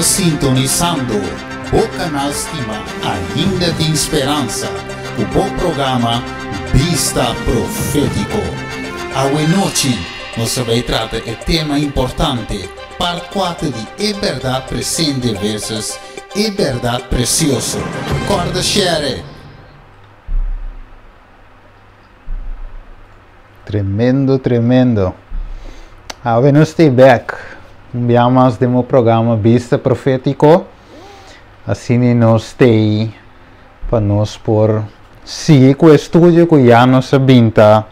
Bo ta sintonisando bo kanal stima Ainda Tin Speransa ku bo programa Bista Profétiko. Awe nochi nos ta bai trata e tema importante, part kuater di E Bèrdat Presente versus E Bèrdat Presioso. Kòrda share! Tremendo tremendo. Awe nos ta bek un bia mas den bo programa Bista Profetico. Asina nos ta pa nos por sigui cu e studio cu ya nos a bin ta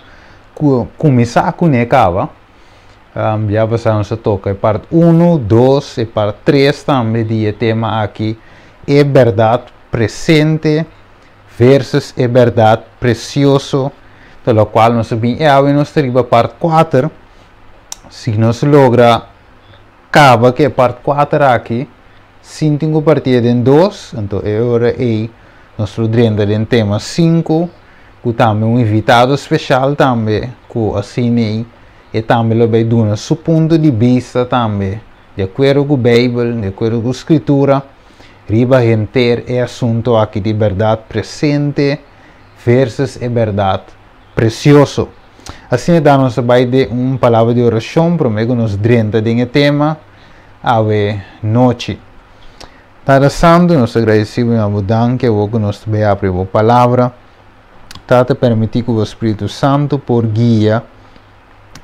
cuminsa cune caba. Bia pasa nos a toca e part uno, dos e part tres tambe di e tema aki, E Berdad Presente. Versus e berdad precioso ta locual nos a bin e awe nos ta riba part cuater. Si nos logra caba cu e part cuater aki sin tin cu partie den dos, anto e ora ey nos lo drenta den tema cinco cu tambe un invitado special tambe cu asina ey e tambe lo bay duna su punto di bista tambe di acuerdo cu Bijbel, di acuerdo cu Scritura. Riba henter e asunto aki di bèrdat presente versus e bèrdat presioso. Asina ta nos a bai den un palabra di orashon promé ku nos drenta den e tema awe nochi. Tata Santu, nos ta gradisí bo i bo danki awor ku nos ta bai abri bo palabra. Tata, permití ku bo Spiritu Santu por guia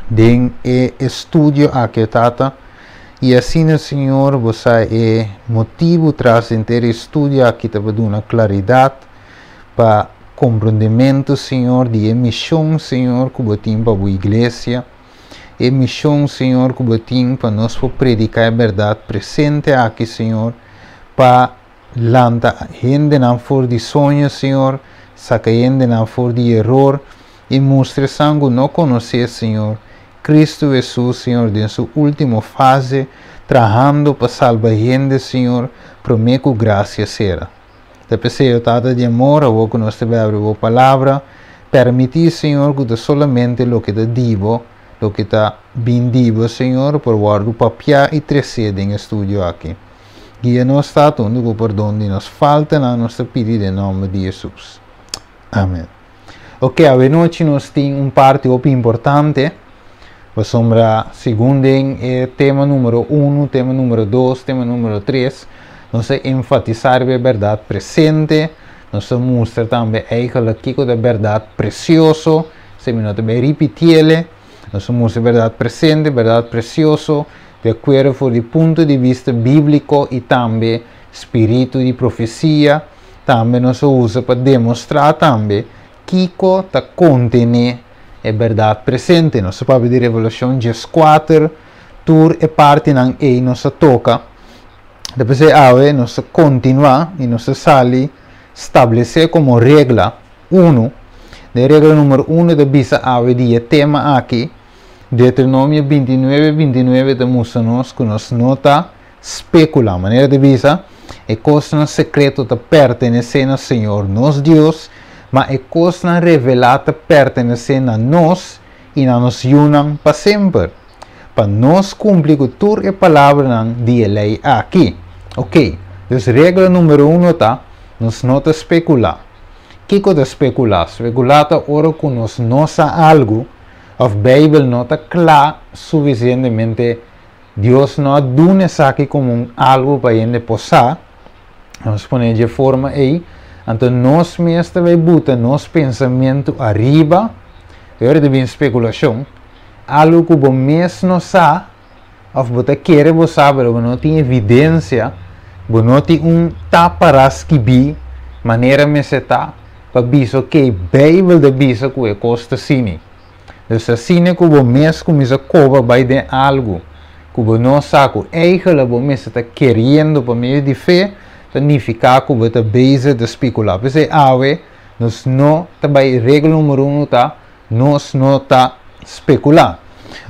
den e estudio aki, Tata, i asina, Señor, bo sa e motibu tras henter e estudio aki ta pa duna klaridat, pa komprondementu, Señor, di e mishon, Señor, ku bo tin pa bo iglesia, e mishon, Señor, ku bo tin pa nos por prediká e bèrdat presente aki, Señor, pa Lanta hendenan for di soño, Señor, saka hendenan for di eror i mustra esan ku no konosé, Señor, Kristu Hesus, Señor, den su último fase, trahando pa salba hende, Señor, promé ku grasia sera. Ta p'esei, o Tata di amor, awor ku nos ta bai abri Bo Palabra, permití, Señor, ku ta solamente loke ta di Bo, loke ta bin di Bo, Señor, por wòrdu papiá i tresé den e studio aki. Guia nos, Tata, unda ku pordon di nos faltanan nos ta pidi den nòmber di Hesus. Amen. Ok, awenochi nos tin un parti hopi importante, pasobra segun den e tema numero uno, tema numero dos, tema numero tres, nos a enfatisá riba e bèrdat presente, nos a mustra tambe eigentlik kiko ta e bèrdat presioso, esei mi no ta bai ripitiele, nos a mustra e bèrdat presente, bèrdat presioso, Di akuerdo for di punto di bista bíbliko i tambe spiritu di profesia, tambe nos a usa pa demostrá tambe kiko ta kontené e bèrdat presente. Nos a papia di Revelashon dieskuater, tur e partinan ei nos a toka. Ta p'esei awe nos ta kontinuá i nos ta sali stablesé komo regla unu. Den regla numero unu ta bisa awe di e tema aki. Deuteronomio bintinuebe, bintinuebe ta mustra nos ku nos no ta spekulá. Manera ta bisa, E kosnan sekreto ta pertenesé na Señor nos Dios, ma e kosnan revelá ta pertenesé na nos i na nos yunan pa semper, pa nos kumpli ku tur e palabranan di e lei aki. Oké, dus regla numero uno ta, nos no ta spekulá. Kiko ta spekulá? Spekulá ta ora ku nos no sa algu, Of Bijbel no ta kla sufisientemente, Dios no a duna esaki komo un algu pa hende por sa, nos pone dje forma ei, anto nos mes ta bai buta nos pensamentu ariba, e ora ta bin spekulashon, algu ku bo mes no sa, of bo ta kere bo sa pero bo no tin evidensia, bo no tin un tapara skibí manera mester ta pa bisa ok Bijbel ta bisa ku e kos ta asini. Dus asina ku bo mes kuminsa koba bai den algu ku bo no sa ku eigelijk bo mester ta keriendo pa medio di fe, ta nifiká ku bo ta bezig ta spekulá. P'esei awe nos no ta bai regla numero uno ta Nos no ta spekulá.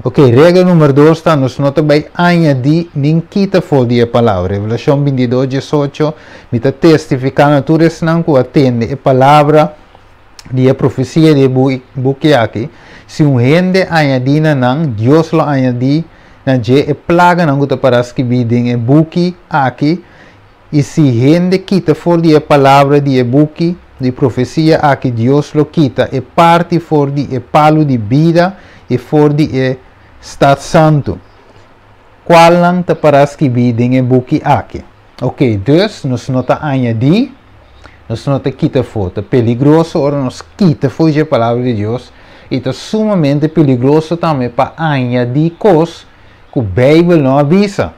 Ok, regla number dos ta nos no ta bai añadí nin kita for di e palabra. Revelashon bintidos, diesocho, Mi ta testifiká na tur esnan ku a tende e palabra di e profesia di e buki aki, si un hende añadí na nan, Dios lo añadí Na dje e plaganan ku ta pará skibí den e buki aki, i si hende kita for di e palabra di e buki di profesia aki, Dios lo kita e parti for di e palu di bida i for di e stat santu, kualnan ta pará skibí den e buki aki. Ok, dus nos no ta añadí, nos no ta kita afó. Ta peligroso ora nos kita afó dje Palabra di Dios i ta sumamente peligroso tambe pa añadí kos ku Beibel no a bisa.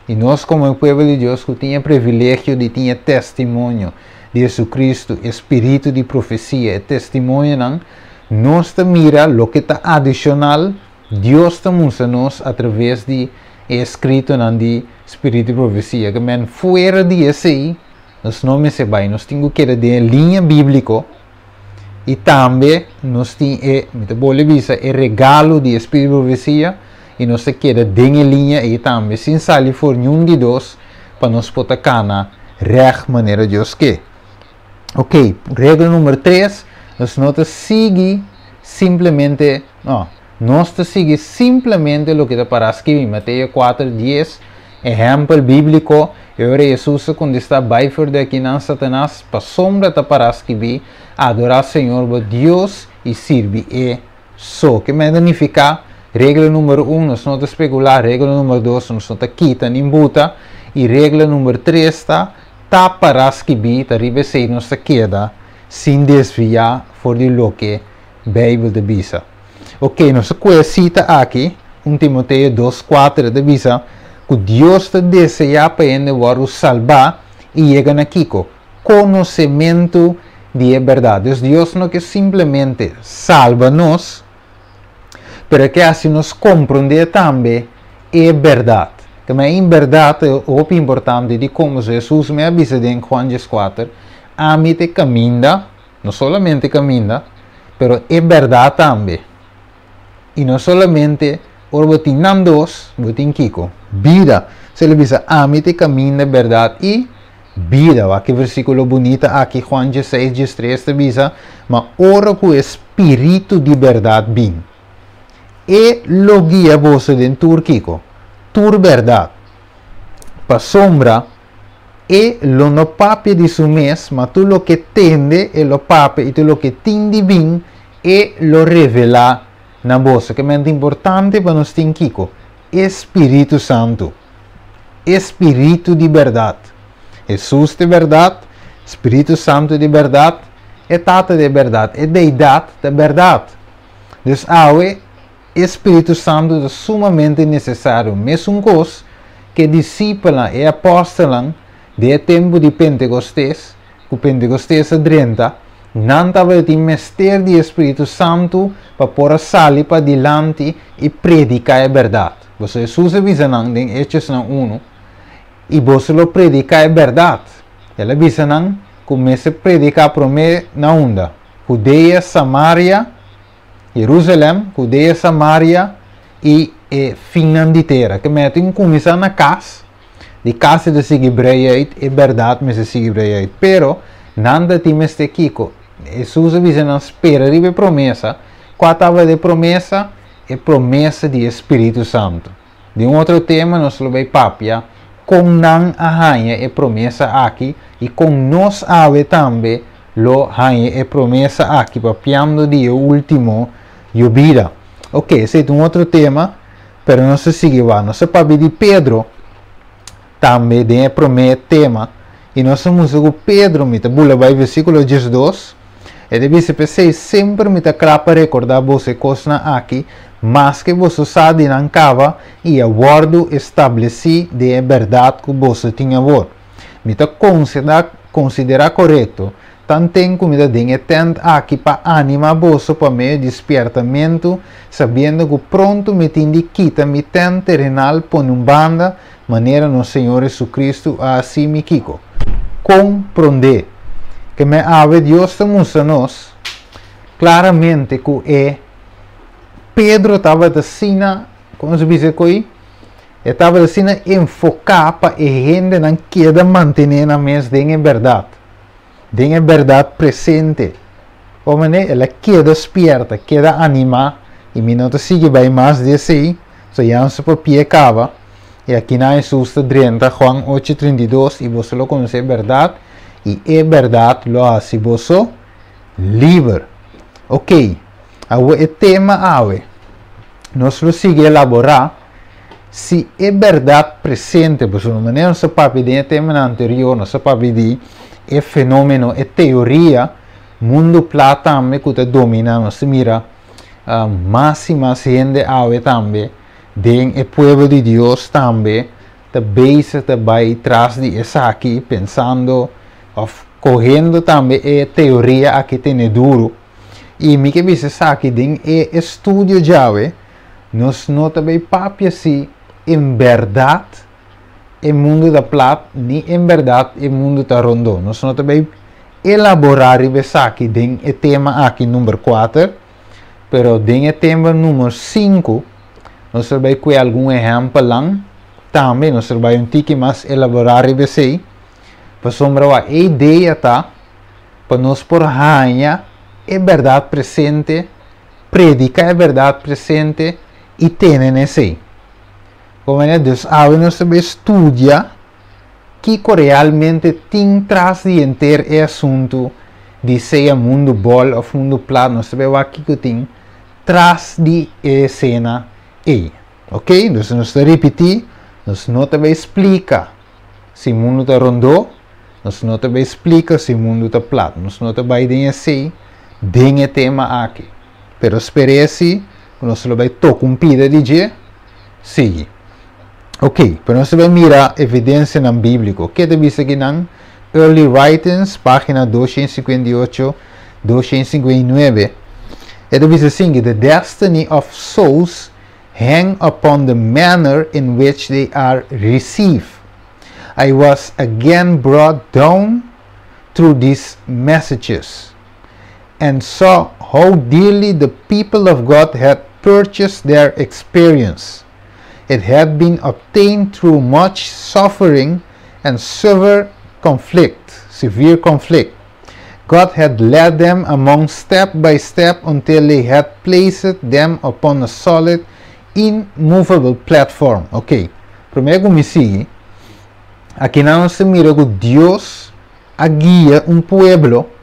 I nos komo e pueblo di Dios ku tin e privilegio di tin e testimonio di Hesukristu, e spiritu di profesia, e testimonionan, nos ta mira loke ta adishonal Dios ta mustra nos atraves di e eskritonan di spiritu di profesia. Ke men fuera di esei nos no mester bai. Nos tin ku keda den e liña bíbliko i tambe nos tin e, mi ta bolbe bisa, e regalo di e spiritu di profesia i nos ta keda den e liña ei tambe sin sali for niun di dos pa nos por ta kana règt manera Dios ke. Ok, regla number tres, nos no ta sigui simplemente, no, nos ta sigui simplemente loke ta pará skibi. Mateo 4, 10, ehèmpel bíbliko, e ora Hesus a kontestá, Bai for di akinan, Satanas, pasobra ta pará skibí, Adorá Señor bo Dios i sirbi e so. Ke mester nifiká? Regla number un, nos no ta spekulá. Regla number dos, nos no ta kita ni buta. I regla number tres ta, Ta para skibí ta riba esei nos ta keda sin desviá for di loke Beibel ta bisa. Oke, nos ta kohe sita aki, 1 Timoteo 2, 4 ta bisa ku Dios ta deseá pa hende wòrdu salbá i yega na kiko? Konosementu di e bèrdat. Dus Dios no ke simplemente salba nos, pero e ke hasi nos komprondé tambe e bèrdat. Keme e bèrdat ta hopi importante dikon? Pasobra Hesus mes a bisa den Juan dieskuater, Ami ta e kaminda, no solamente kaminda, pero e bèrdat tambe. I no solamente ora bo tin nan dos, bo tin kiko? Bida. So el a bisa, Ami ta e kaminda, bèrdat i bida. Wak e versíkulo bunita aki, Juan diesseis, diestres ta bisa, Ma ora ku e spiritu di bèrdat bin, e lo guia boso den tur kiko? Tur bèrdat. Pasobra e lo no papia di su mes, ma tur loke tende e lo papia, i tur loke tin di bin e lo revelá na boso. Ke mester importante pa nos tin kiko? E spiritu santu. E spiritu di bèrdat. Hesus ta e bèrdat, spiritu santu di bèrdat, e Tata ta e bèrdat, e Deidat ta bèrdat. Dus awe e spiritu santu ta sumamente nesesario, mesun kos ku e disipelnan, e apòstelnan den e tempu di Pentekostes, ku Pentekostes a drenta, nan tabatin mester di e spiritu santu pa por a sali padilanti i prediká e bèrdat. Pasobra Hesus a bisa nan den Hechosnan unu, I boso lo prediká e bèrdat. El a bisa nan ku mester prediká promé na unda? Judea, Samaria, Jerusalèm, Judea, Samaria i e finnan di tera. Ke mester tin kuminsá na kas, di kas e ta sigui brei uit, e bèrdat mester sigui brei uit. Pero, nan ta tin mester kiko? Hesus a bisa nan spera riba e promesa. Kua tabata e promesa? E promesa di e Spiritu Santu. Den un otro tema nos lo bai papia kon nan a haña e promesa aki i kon nos awe tambe lo haña e promesa aki papiando di e ultimo yobida. Ok, esei ta un otro tema, pero nos ta sigui wak. Nos a papia di Pedro tambe den e promé tema i nos a mustra ku Pedro, mi ta bula bai versíkulo 12, E ta bisa, P'esei semper mi ta kla pa rekordá boso e kosnan aki, maske boso sa di nan kaba i a wòrdu establesí den e bèrdat ku boso tin awor. Mi ta konsiderá korekto, tanten ku mi ta den e tènt aki pa animá boso pa medio di spièrtamentu, sabiendo ku pronto mi tin di kita mi tènt terenal pone un banda, manera nos Señor Jesucristo a hasi mi kiko? Komprondé. Ke me awe Dios ta mustra nos klaramente ku e Pedro tabata asina, komo se bisa koi? E tabata asina enfoká pa e hendenan keda mantené nan mes den e bèrdat, den e bèrdat presente. Por manera el a keda spierta, keda animá, i mi no ta sigui bai mas di esei. So ya nos a papia kaba, i aki nan Hesus ta drenta Juan 8:32, I boso lo konosé e bèrdat, i e bèrdat lo hasi boso liber. Ok, awor e tema awe, nos lo sigui elaborá si e bèrdat presente, pasobra manera nos a papia den e temanan anterior, nos a papia di e fenómeno, e teoria mundu plat tambe ku ta dominá, nos ta mira mas i mas hende awe tambe den e pueblo di Dios tambe ta bezig ta bai tras di esaki pensando òf kohendo tambe e teoria aki tene duru. I mi ke bisa esaki den e estudio djawe nos no ta bai papia si en bèrdat e mundu ta plat ni en bèrdat e mundu ta rondó. Nos no ta bai elaborá riba esaki den e tema aki number kuater, pero den e tema number sinku nos ta bai kue algun ehèmpelnan tambe, nos ta bai un tiki mas elaborá riba esei, pasobra wak e idea ta pa nos por haña e bèrdat presente, prediká e bèrdat presente i tene na esei. Komo dus awe nos ta bai studia kiko realmente tin tras di henter e asuntu di sea mundu bòl òf mundu plat, nos ta bai wak kiko tin tras di e esena ei. Ok, dus nos ta ripití, nos no ta bai splika si mundu ta rondó, nos no ta bai splika si mundu ta plat, nos no ta bai den esei den e tema aki. Pero sper'é si ku nos lo bai toka un pida di dje, sigui. Ok, pero nos ta bai mira evidensianan bíbliko. Ke ta bisa akinan? Early Writings, página 258, 259. E ta bisa asin, The destiny of souls hang upon the manner in which they are received. I was again brought down through these messages and saw how dearly the people of God had purchased their experience. It had been obtained through much suffering and severe conflict, severe conflict. God had led them among step by step until he had placed them upon a solid, immovable platform. Ok, promé ku mi sigui, aki nan nos ta mira ku Dios a guia un pueblo,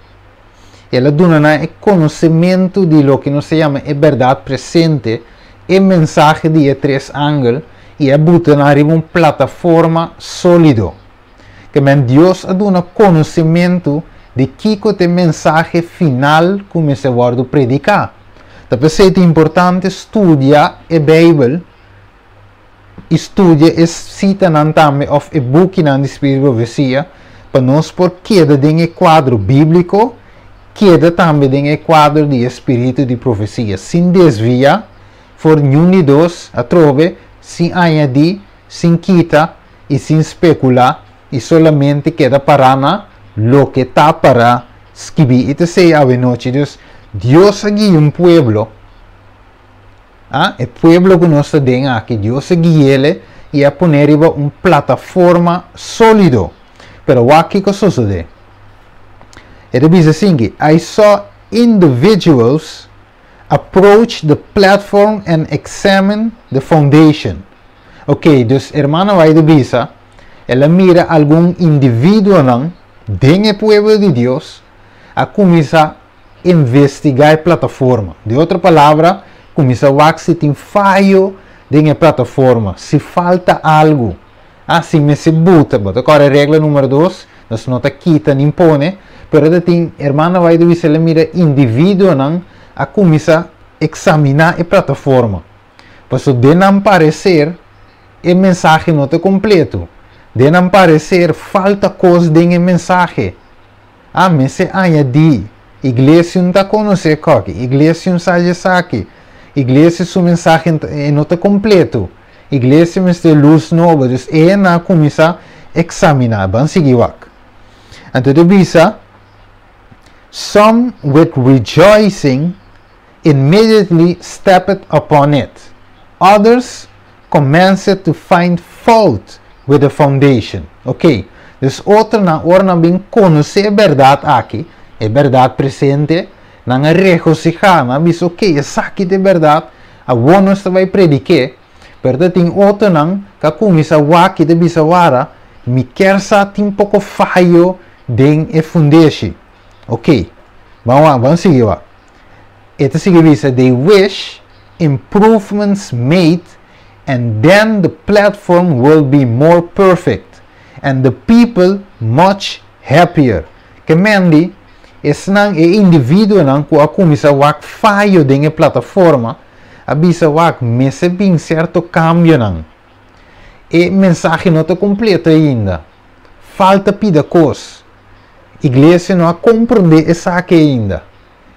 El a duna nan e konosementu di loke nos ta yama e bèrdat presente, e mensahe di e tres angel, i a buta nan riba un plataforma sólido. Ke men Dios a duna konosementu di kiko ta e mensahe final ku mester wòrdu prediká. Ta p'esei ta importante studia e Beibel i studia e sitanan tambe òf e bukinan di Spiritu di Profesia pa nos por keda den e kuadro bíbliko, keda tambe den e kuadro di e Spiritu di Profesia, sin desviá for niun di dos atrobe, sin añadí, sin kita i sin spekulá, i solamente keda pará na loke ta pará skibí. I ta esei awenochi. Dus, Dios a guia un pueblo. A, e pueblo ku nos ta den aki, Dios a gui'ele i a pon'é riba un plataforma sólido. Pero wak kiko sosodé. E ta bisa asinki, I saw individuals approach the platform and examine the foundation. Oké, dus hermana White ta bisa, el a mira algun individuonan den e pueblo di Dios a kuminsá investigá e plataforma. Di otro palabra, kuminsá wak si tin fayo den e plataforma, si falta algu. Ah, si mester buta, bo ta kòrda e regla número dos, nos no ta kita ni pone, pero ta tin, hermana White bisa el a mira individuonan a kuminsá eksaminá e plataforma. Pasobra den nan pareser e mensahe no ta kompleto. Den nan pareser falta kos den e mensahe. A mester añadí, Iglesia no ta konosé koki, iglesia no sa esaki, iglesia su mensahe e no ta kompleto, iglesia mester lus nobo. Dus e nan a kuminsá eksaminá. Ban sigui wak. Anto ta bisa, Some with rejoicing immediately stepped upon it, others commenced to find fault with the foundation. Ok, dus otronan ora nan bin konosé e bèrdat aki, e bèrdat presente, nan a regosihá, nan a bisa, ok, esaki ta e bèrdat, awor nos ta bai predik'é. Pero tin otronan ku a kuminsá wak i ta bisa wara, mi ke sa tin poko fayo den e fundeshi. Ok, ban ban sigui. E ta sigui bisa, they wish improvements made and then the platform will be more perfect and the people much happier. Ke men di, esnan e individuonan ku a kuminsá wak fayo den e plataforma, a bisa wak mester bin sierto kambionan. E mensahe no ta kompleto ainda. Falta pida kos. Iglesia no a komprondé esaki ainda.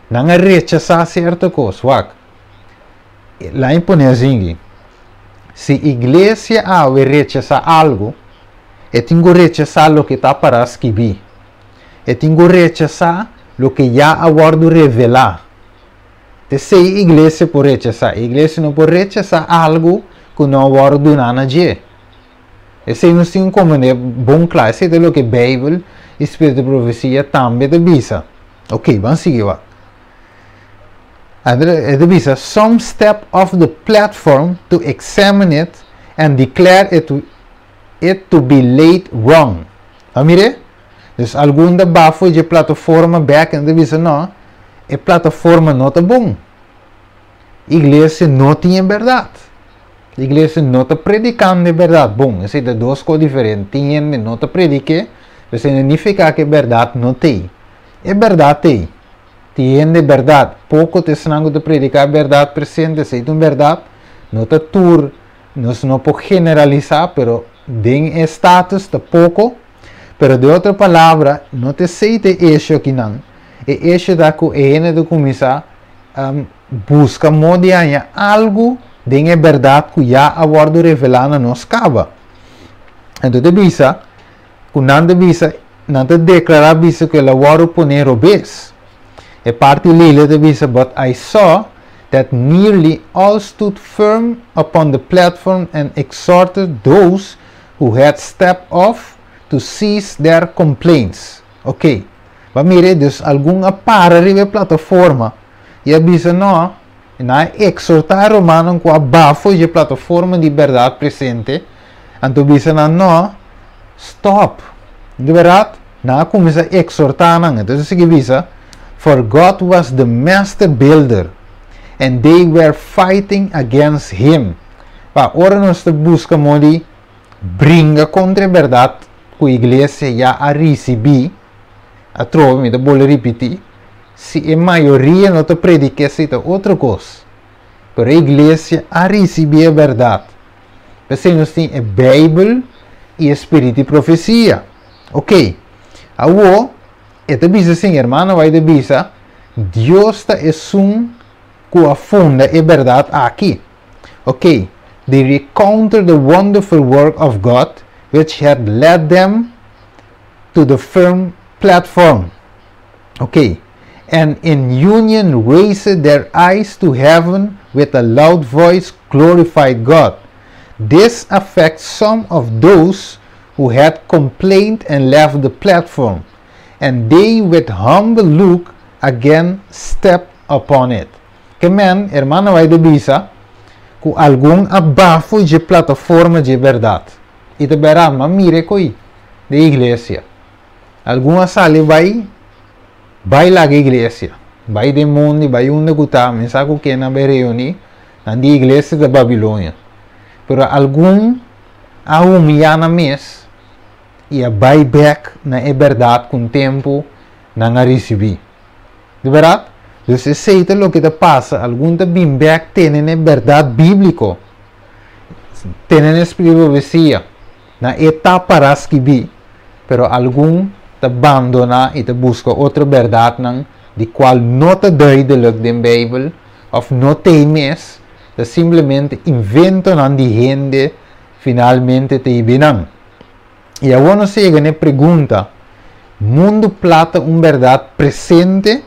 Nan a rechasá sierto kos. Wak. Laga mi pone asina. Si iglesia a rechasá algu, e tin ku rechasá loke ta pará skibí. E tin ku rechasá loke ya a wòrdu revelá. Si iglesia por rechasá, iglesia no por rechasá algu ku no a wòrdu duná na dje. Esei nos tin ku komprondé bon kla. Esei ta loke Beibel i Spiritu di Profesia tambe ta bisa. Ok, ban sigui. E ta bisa, some step off the platform to examine it and declare it to be laid wrong. A mira? Dus algun a baha for di plataforma bèk i ta bisa, no, e plataforma no ta bon. Iglesia no tin berdat. Iglesia no ta predikando berdat. Bon, esei ta dos kos diferente. Tin hende no ta prediká, esei no ta nifiká ku berdat no tin. E berdat tin. Tin hende berdat. Poko ta esnan ku ta prediká berdat presente, esei ta un berdat. No ta tur, nos no por generalisá, pero den status ta poko. Pero di otro palabra, no ta esei ta e issue akinan. E issue ta ku e hende ta kuminsá buska moda di haña algu den e berdat ku ya a wòrdu revelá na nos kaba. Anto ta bisa, ku nan ta bisa, nan ta deklará bisa ku el a wòrdu poné robes. E parti lila ta bisa, but I saw that nearly all stood firm upon the platform and exhorted those who had stepped off to cease their complaints. Ok. Ba mira, dus algun a para riba plataforma i a bisa no, nan a ekshortá rumannan ku a baha for di plataforma di berdat presente, anto bisa nan no, stop. Di berdat, nan a kuminsá ekshortá nan. Anto sigui bisa, for God was the master builder and they were fighting against him. Pa ora nos ta buska moda di bringa kontra e berdat ku iglesia ya a risibí, atrobe mi ta bolbe ripití, si e mayoria no ta prediká esei ta otro kos. Pero iglesia a risibí e berdat. P'esei nos tin e Beibel i e Spiritu di Profesia. Ok. Awor, e ta bisa asina, ruman White ta bisa, Dios ta esun ku a funda e berdat aki. Ok. They recounted the wonderful work of God, which had led them to the firm platform. Okay. And in union raised their eyes to heaven with a loud voice glorified God. This affects some of those who had complained and left the platform, and they with humble look again stepped upon it. Ke men, ruman White ta bisa, ku algun a baha for di plataforma di berdat. I ta bèrdat, m'a mira kos den iglesia. Algun a sali bai, bai laga iglesia. Bai den mundu, bai unda ku ta, mi sa ku ken nan bai reuní, nan di iglesia di Babilonia. Pero algun a humiliá nan mes i a bai bèk na e berdat ku tempu nan a risibí. Di berdat? Dus esei ta loke ta pasa, algun ta bin bèk tene e berdat bíbliko. Tene e spiritu di profesia. Na e ta pará skibí. Pero algun ta bandoná i ta buska otro berdatnan di kual no ta duidelijk den Beibel òf no tin mes, ta simplemente inventonan di hende finalmente ta nan. I awor nos yega na pregunta, mundu plat ta un berdat presente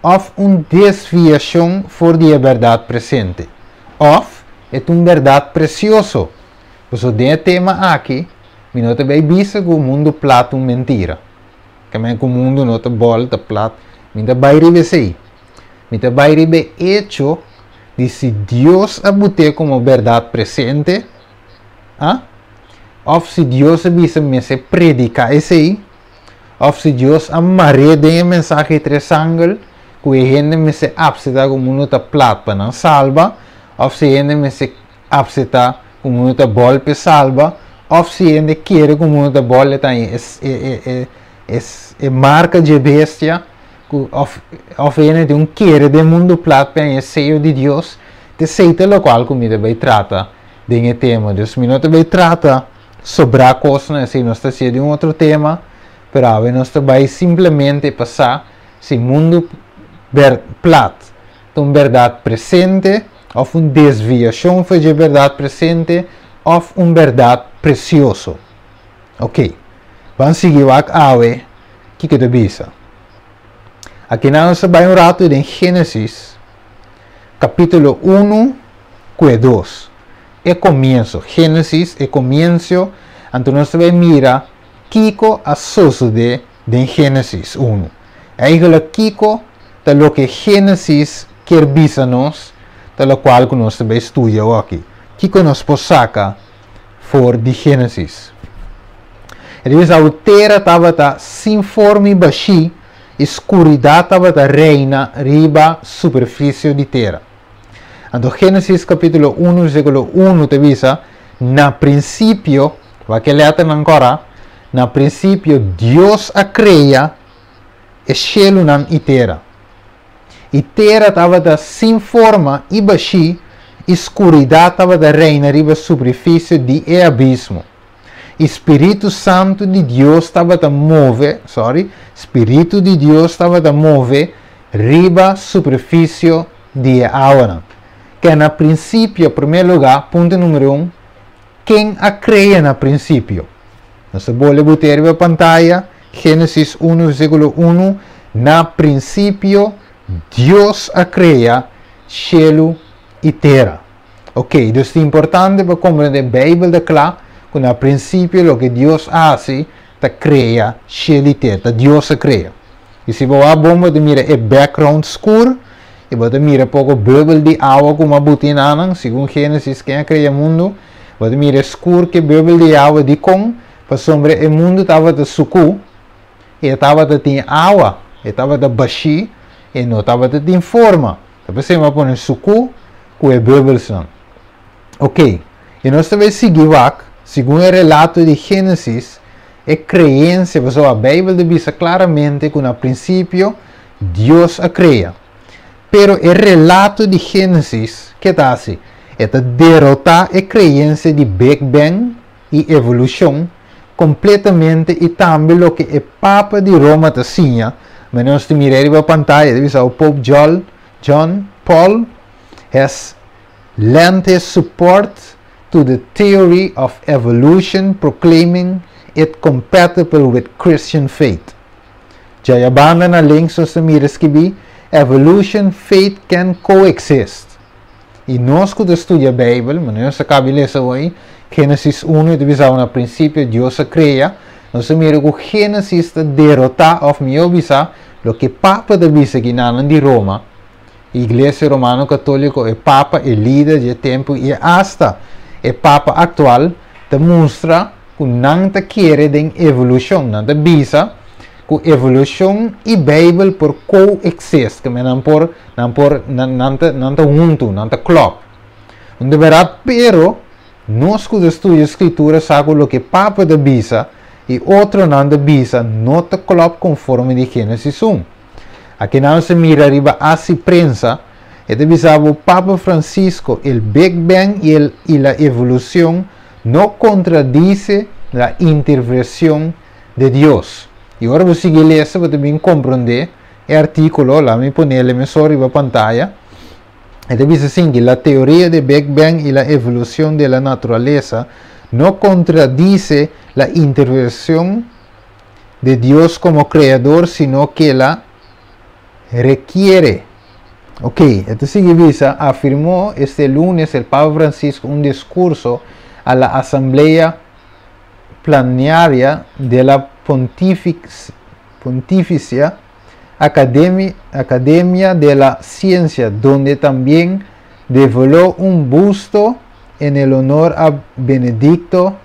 òf un desviashon for di berdat presente? Òf e un berdat presioso? Pues e tema aki, mi no ta bai bisa ku mundu plat ta un mentira. Ke men ku mundu no ta bòl, ta plat. Mi ta bai riba esei. Mi ta bai riba echo. Di si Dios a but'é komo bèrdat presente, a òf si Dios a bisa mester prediká esei, òf si Dios a mar'é den e mensahe tres angel ku e hende mester apseptá ku mundu ta plat pa nan salba, òf si e hende mester apseptá ku mundu ta bòl p'e salba, òf si e hende kere ku mundu ta bòl e ta haña e e e marka dje bestia ku òf òf e hende tin un kere den mundu plat p'e haña e seyo di Dios. Ta esei ta lokual ku mi ta bai trata den e tema. Dus mi no ta bai trata sobrá kosnan, esei nos ta hasié den un otro tema, pero awe nos ta bai simplemente pa sa si mundu ber plat ta un bèrdat presente òf un desviashon for dje bèrdat presente òf un bèrdat presioso. Oke, ban sigui wak awe kiko ta bisa. Akinan nos ta bai un ratu den Génesis kapítulo unu ku e dos. E komienso, Génesis, e komiensio, anto nos ta bai mira kiko a sosodé den Génesis unu. Eigenlijk kiko ta loke Génesis kier bisa nos, ta lokual ku nos ta bai studia awoki. Kiko nos por saka for di Génesis? E ta bisa ku tera tabata sin forma i bashí i skuridat tabata reina riba superfisio di tera. Anto Génesis kapítulo unu versíkulo unu ta bisa, Na prinsipio, wak e lèternan kòrá, na prinsipio Dios a krea e shelunan i tera. I tera tabata sin forma i bashí, i skuridat tabata reina riba superfisio di e abismo. I Spiritu Santu di Dios tabata move, sorry, Spiritu di Dios tabata move riba superfisio di e awanan. Ke na prinsipio, promé lugá, punto numero un, ken a krea na prinsipio? Nos ta bole but'é riba pantaya, Génesis unu versíkulo unu, Na prinsipio Dios a krea shelu i tera. Ok, dus ta importante pa komprendé Beibel ta kla ku na prinsipio loke Dios a hasi ta krea shelu i tera, ta Dios a krea. I si bo wak bon bo ta mira e background skur i bo ta mira poko bubel di awa ku a buti nanan, segun Génesis ken a krea mundu, bo ta mira e skur ku e bubel di awa dikon? Pasobra e mundu tabata sukú i e tabata tin awa, e tabata bashí i no tabata tin forma. Ta p'esei mi a pone sukú ku e bubelsnan. Ok, i nos ta bai sigui wak, segun e relato di Génesis, e kreensia, pasobra Beibel ta bisa klaramente ku na prinsipio Dios a krea. Pero e relato di Génesis, ke ta hasi? E ta derotá e kreensia di Big Bang i evolushon kompletamente i tambe loke e Papa di Roma ta siña, manera nos ta mira riba pantaya, ta bisa Pope John, John Paul has lent his support to the theory of evolution proclaiming it compatible with Christian faith. Djaya banda na links nos ta mira skibí Evolution, Faith Can Coexist. I nos ku ta studia Beibel, manera nos a kaba di lesa hoy, Génesis unu i ta bisa na prinsipio Dios a krea, nos ta mira ku Génesis ta derotá òf mihó bisa loke Papa ta bisa ki nan di Roma, Iglesia Romano Katóliko, e Papa, e lider di e tempu i asta e Papa aktual ta mustra ku nan ta kere den evolushon. Nan ta bisa ku evolushon i Beibel por koeksist, ke men nan por nan por nan nan ta nan ta huntu, nan ta klòp. Un de bèrdat, pero nos ku ta studia Skritura sa ku loke Papa ta bisa i otronan ta bisa no ta klòp konforme di Génesis un. Akinan nos ta mira riba Asi Prensa, e ta bisa bo Papa Francisco, el Big Bang y el y la evolucion no contradice la intervencion de Dios. Y ora bo sigui lesa bo ta bin comprende e articulo, laat mi ponele mesora riba pantaya. E ta bisa asin ki la teoria de Big Bang y la evolucion de la naturaleza no contradice la intervencion de Dios como creador sino que la requiere. Ok, e ta sigui bisa, afirmó este lunes el Papa Francisco un discurso a la Asamblea Plenaria de la Pontificia Academia de la Ciencia, donde también Devoró un busto en el honor a Benedicto.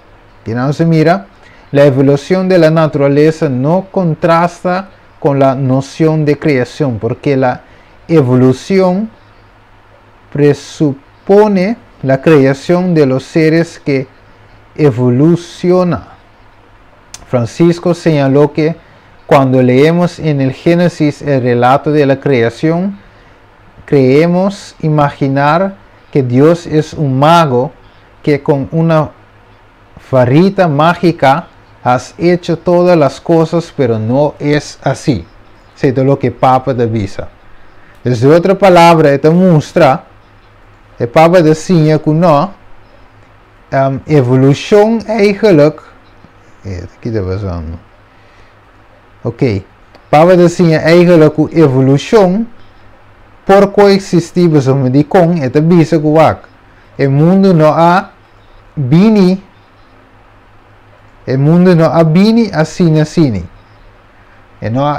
Ku nos mira, la evolución de la naturaleza no contrasta con la noción de creación, porque la evolución presupone la creación de los seres que evoluciona. Francisco señaló que cuando leemos en el Génesis el relato de la creación, creemos imaginar que Dios es un mago que con una varita mágica has hecho todas las cosas, pero no es así. Esei ta loke Papa ta bisa. Ku otro palabra, e ta mustra, e Papa ta siña ku no, evolushon eigenlijk, aki ta pasando. Ok, Papa ta siña eigenlijk ku evolushon por koeksistí, di kon, e ta bisa ku wak. E mundu no a bini, e mundu no a bini asina asina. E no,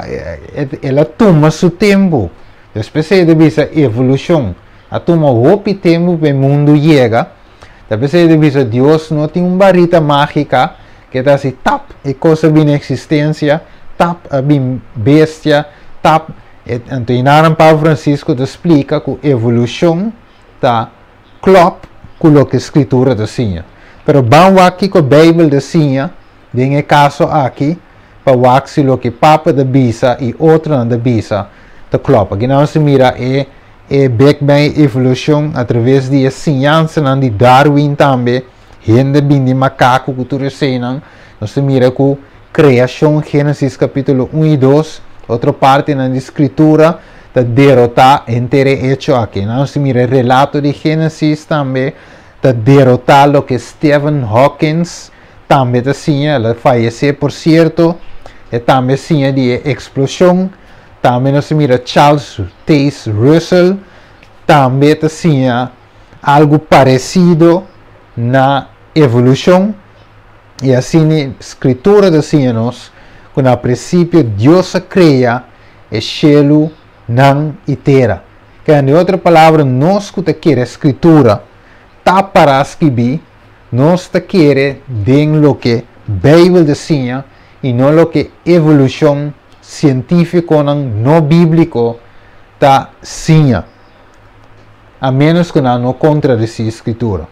el a tuma su tempu. Despues e ta bisa evolushon. A tuma hopi tempu pa e mundu yega. Despues e ta bisa Dios no tin un varita mágiko ku ta asina, tap, e kos a bin eksistensia, tap, a bin bestia, tap. Anto, einan Papa Francisco ta splika ku evolushon ta klop ku loke Skritura ta siña. Pero ban wak kiko Beibel ta siña, den e kaso aki, pa wak si loke Papa ta bisa i otronan ta bisa, ta klop. Aki nos mira e Big Bang evolushon a traves di siñansa di Darwin tambe, hende a bin di makaku ku tur eseinan, nos mira ku kreashon, Génesis kapítulo 1 i 2, otro parti na Skritura, ta derotá henter e echo aki. Nos mira relato di Génesis tambe, ta derotá loke Stephen Hawking tambe ta siña, el a fayesé por sierto, i tambe siña di eksploshon, tambe nos mira Charles Taze Russell, tambe ta siña algu paresido na evolushon, i asina Skritura ta siña nos, ku na prinsipio Dios a krea e shelunan i tera. Ku den otro palabra, nos ku kere Skritura, ta pa skirbi, nos ta kere den loke Beibel ta siña i no loke evolushon sientífiko no bíbliko ta siña. A menos ku no kontradesí Skritura.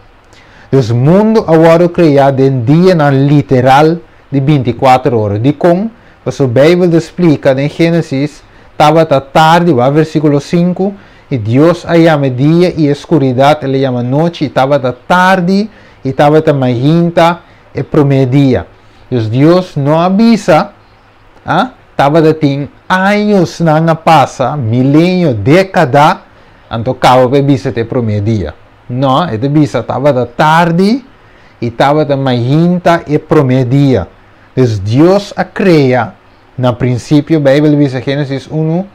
E mundu a wòrdu kreá den dianan literal di 24 ora. Di kon, e Beibel ta splika den Génesis, tabata tardi, versíkulo 5, i Dios a yama dia i skuridat, el a yama nochi, i tabata tardi, i tabata mainta e promé dia. Dios no a bisa, ah, tabatin añanan a pasa, milenio, dékada, anto kaba pa bisa e promé dia. No, e ta bisa tabata tardi i tabata mainta e promé dia. Anto, Dios a krea, na prinsipio, Beibel ta bisa Génesis 1,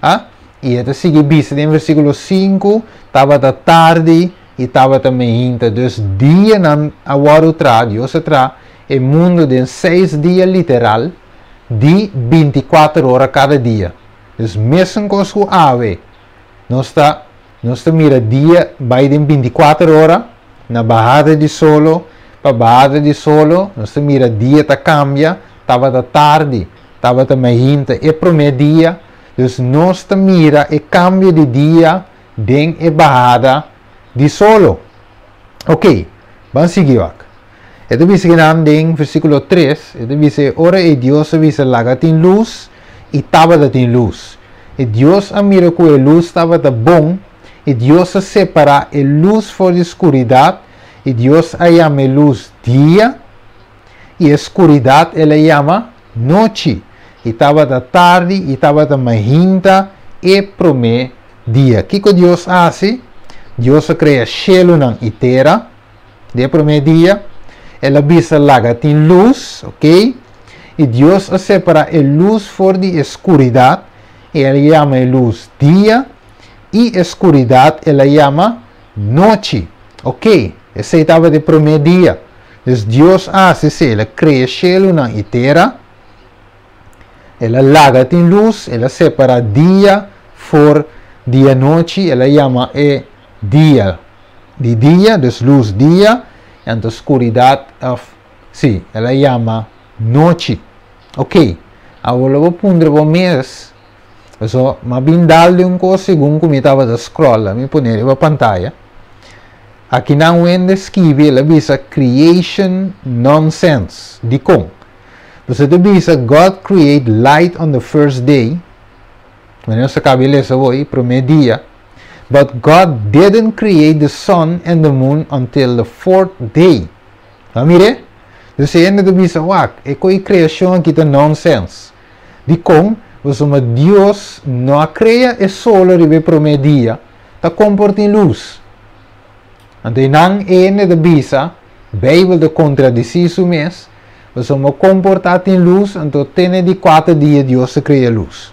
ah, i e ta sigui bisa den versíkulo 5, tabata tardi i tabata mainta. Dus dianan a wòrdu traha, Dios a traha e mundu den 6 dia literal, di 24 ora kada dia. Dus mesun kos ku awe, nos ta mira dia bai den 24 ora, na bahada di solo, pa bahada di solo, nos ta mira dia ta kambia, tabata tardi, tabata mainta e promé dia, dus nos ta mira e kambio di dia den e bahada di solo. Ok, ban sigui wak. E ta bisa den versíkulo 3, e ta bisa, ora e Dios a bisa laga tin lus i tabatin lus. I Dios a mira ku e lus tabata bon, i Dios a separá e lus for di skuridat, i Dios a yama lus dia, i e skuridat el a yama nochi. I tabata tardi, i tabata mainta e promé dia. Kiko Dios a hasi? Dios a krea shelu i tera, e promé dia. El a bisa laga tin lus, ok? I Dios a separá e lus for di skuridat, i el a yama lus dia, i skuridat el a yama nochi. Ok, esei tabata e promé dia. Anto, Dios a hasi, el a krea shelu i tera, el a laga tin lus, el a separá dia for di anochi, el a yama e Dia di dia, dus lus dia, anto skuridat òf sí, el a yama nochi. Ok, awor lo bo puntra bo mes, pasobra m'a bin dal di un kos segun ku mi tabata scroll, mi pone riba pantaya. Akinan wende skibi el a bisa creation nonsense. Dikon? Pasobra ta bisa God create light on the first day, manera nos a kaba di lesa awor, promé dia, but God didn't create the sun and the moon until the fourth day. A mir'é? Dus e hende ta bisa, Wak, e ko'i kreashon aki ta nonsense. Dikon? Pasobra Dios no a krea e solo riba e promé dia, ta kon por tin lus? Anto einan e hende ta bisa, Beibel ta kontradisí su mes, pasobra kon por ta tin lus anto tene di kuater dia Dios a krea lus?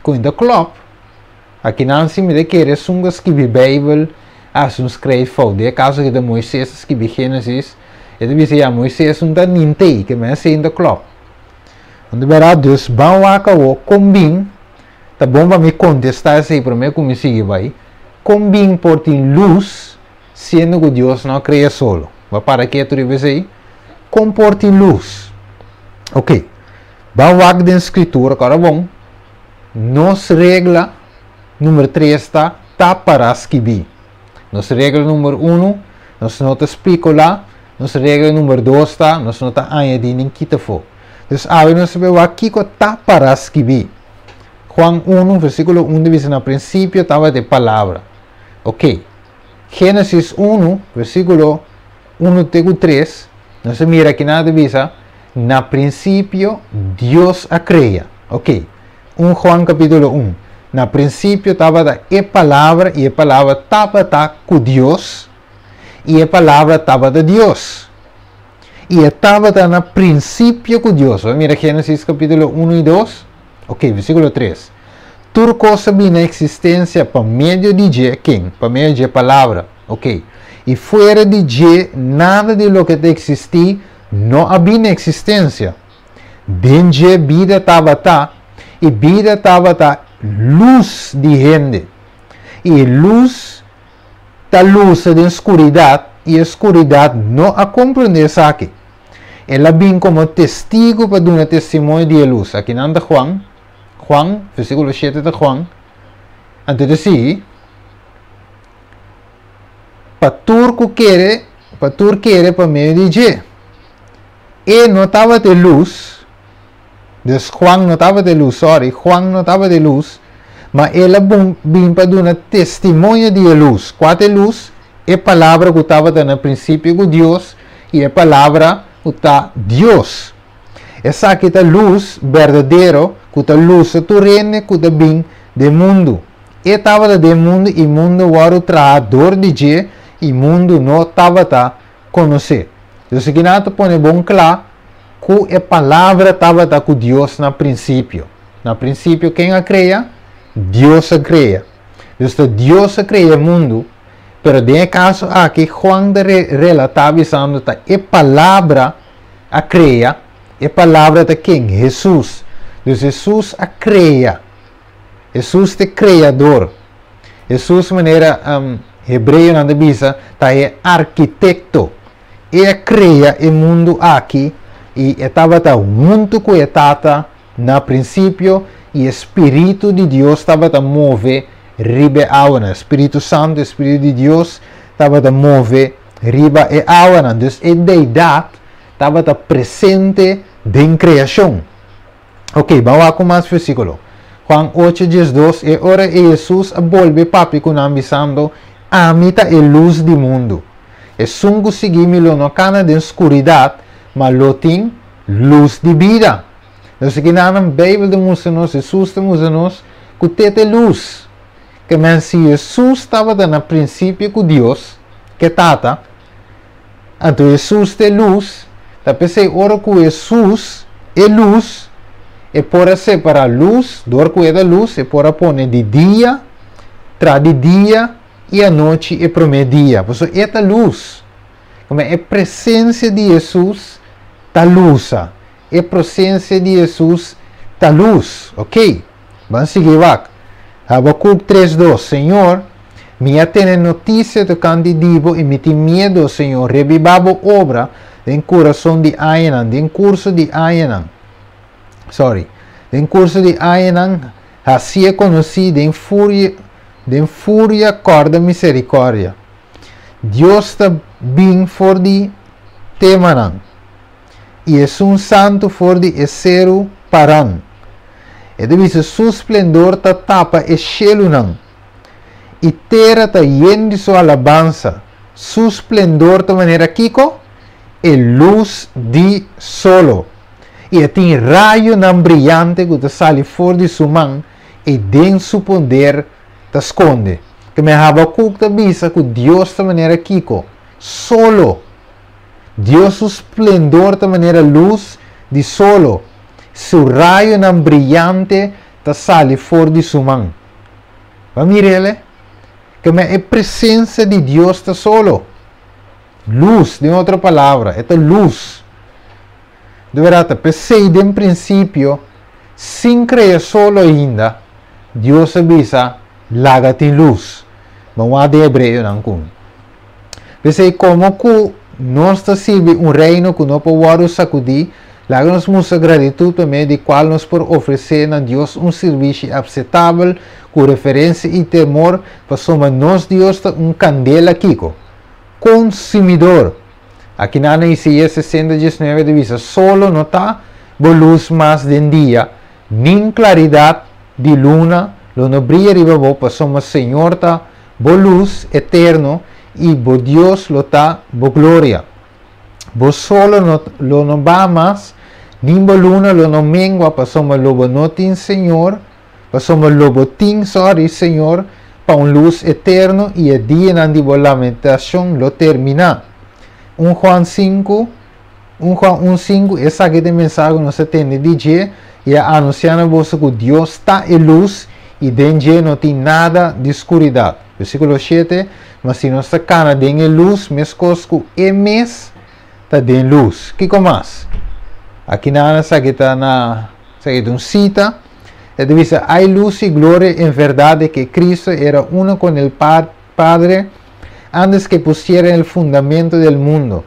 Kon ta klòp? Akinan si mi ta kere esun ku a skibi Beibel a hasi un skrijf fout. Den e kaso aki ta Moises a skibi Génesis, e ta bisa ya Moises un ta nintei, ke men esei ta klòp. Un ta bèrdat, dus ban wak awor kon bin, ta bon pa mi kontestá esei promé ku mi sigui bai, kon bin por tin lus siendo ku Dios no a krea solo? Bo a para ketu riba esei? Kon por tin lus? Oke, ban wak den Skritura, kòrda bon. Nos regla number tres ta ta para skibí. Nos regla number unu, nos no ta spekulá. Nos regla number dos ta nos no ta añadí nin kita afó. Dus awe nos ta bai wak kiko ta para skibí. Juan unu, versíkulo un ta bisa na prinsipio tabata e palabra. Oke. Génesis unu, versíkulo unu te ku tres, nos ta mira kinan ta bisa, Na prinsipio Dios a krea. Ok. Un Juan kapítulo un. Na prinsipio tabata e Palabra, i e Palabra tabata ku Dios, i e Palabra tabata Dios. I e tabata na prinsipio ku Dios. Bo a mira Génesis kapítulo unu i dos? Ok, versíkulo tres. Tur kos a bini na eksistensia pa medio di dje, ken? Pa medio dje Palabra. Ok. I fuera di dje nada di loke ta eksistí no a bini na eksistensia. Den dje bida tabata, i bida tabata lus di hende. I e lus ta lusa den skuridat, i e skuridat no a komprondé esaki. El a bin komo testigu pa duna testimonio di e lus. Akinan ta Juan, Juan, versíkulo shete ta Juan. Anto ta sigui. Pa tur ku kere, pa tur kere pa medio di dje. E no tabata e lus, dus Juan no tabata e lus, sorry, Juan no tabata e lus, ma el a bin pa duna testimonio di e lus. Kua ta e lus? E Palabra ku tabata na prinsipio ku Dios i e Palabra ku ta Dios. Esaki ta lus berdadero ku ta lusa tur hende ku ta bin den mundu. E tabata den mundu i mundu wòrdu traha dor di dje i mundu no tabata konos'é. Dus aki nan ta pone bon kla ku e Palabra tabata ku Dios na prinsipio. Na prinsipio ken a krea? Dios a krea. Dus ta Dios a krea e mundu, pero den e kaso aki Juan ta relatá bisando ta e Palabra a krea, e Palabra ta ken? Hesus. Dus Hesus a krea. Hesus ta e Kreador. Hesus, manera Hebreonan ta bisa, ta e Arkitekto. E a krea e mundu aki i e tabata huntu ku e Tata na prinsipio i e Spiritu di Dios tabata move riba e awanan. E Spiritu Santu, e Spiritu di Dios, tabata move riba e awanan. Dus e Deidat tabata presente den kreashon. Ok, ban wak ku mas versíkulo. Juan ocho, 12, E ora ei Hesus a bolbe papia ku nan, bisando, Ami ta e lus di mundu. Esun ku sigui mi lo no kana den skuridat, ma lo tin lus di bida. Nos aki nan Beibel ta mustra nos, Hesus ta mustra nos, ku te ta e lus. Ke men si Hesus tabata na prinsipio ku Dios, ke Tata, Anto Hesus ta e lus, ta p'esei ora ku Hesus e lus, e por a separá lus, dor ku e ta lus, e por a pone di dia, tra di dia i anochi e promé dia, pasobra e ta lus. Kome e presensia di Hesus ta lusa, e presensia di Hesus ta lus. Oke, ban sigui wak. Habakuk 3 dos, Señor. Mi a tende notisia tokante di bo i mi tin miedu, Señor, rebibá bo obra den kurason di añanan, den kurso di añanan. Sorry. Den kurso di añanan, hasié konosí den furia, den furia kòrda miserikòrdia. Dios ta bin for di Temanan, i Esun Santu for di e seru Paran. E ta bisa su splendor ta tapa e shelunan, i tera ta yen di su alabansa. Su splendor ta manera kiko? E lus di solo. I e tin rayonan briyante ku ta sali for di su man, i den su poder ta skonde. Keme Habakuk ta bisa ku Dios ta manera kiko? Solo. Dios su splendor ta manera lus di solo, su rayonan briyante ta sali for di su man. Bo a mir'el? Keme e presensia di Dios ta solo. Lus, den otro palabra, e ta lus. Di bèrdat, ta p'esei den prinsipio, sin krea solo ainda, Dios a bisa, Laga tin lus. Bo wak den Hebreonan ku. P'esei, komo ku nos ta sirbi un Reino ku no por wòrdu sakudí, laga nos mustra gratitut pa medio di kual nos por ofresé na Dios un sirbishi apsetabel ku referensia i temor, pasobra nos Dios ta un kandela kiko? Konsumidor! Akinan na Isaías 60, 19 ta bisa, Solo no ta bo lus mas den dia, nin klaridat di luna lo no bria riba bo, pasobra Señor ta bo lus eterno i bo Dios lo ta bo gloria. Bo solo no lo no baha mas, nin bo luna lo no mengua, pasobra lo bo no tin Señor, pasobra lo bo tin, sorry, Señor pa un lus eterno i e dianan di bo lamentashon lo terminá. 1 Juan 5, 1 Juan 1, 5, Esaki ta e mensahe ku nos a tende di dje i a anunsiá na boso ku Dios ta e lus i den dje no tin nada di skuridat. Versíkulo 7, Ma si nos ta kana den e lus, meskos ku e mes ta den lus. Kiko mas? Aki nan esaki ta na esaki ta un sita. E ta bisa, Hay luz y gloria en verdad de que Cristo era uno con el Padre antes que pusiera el fundamento del mundo.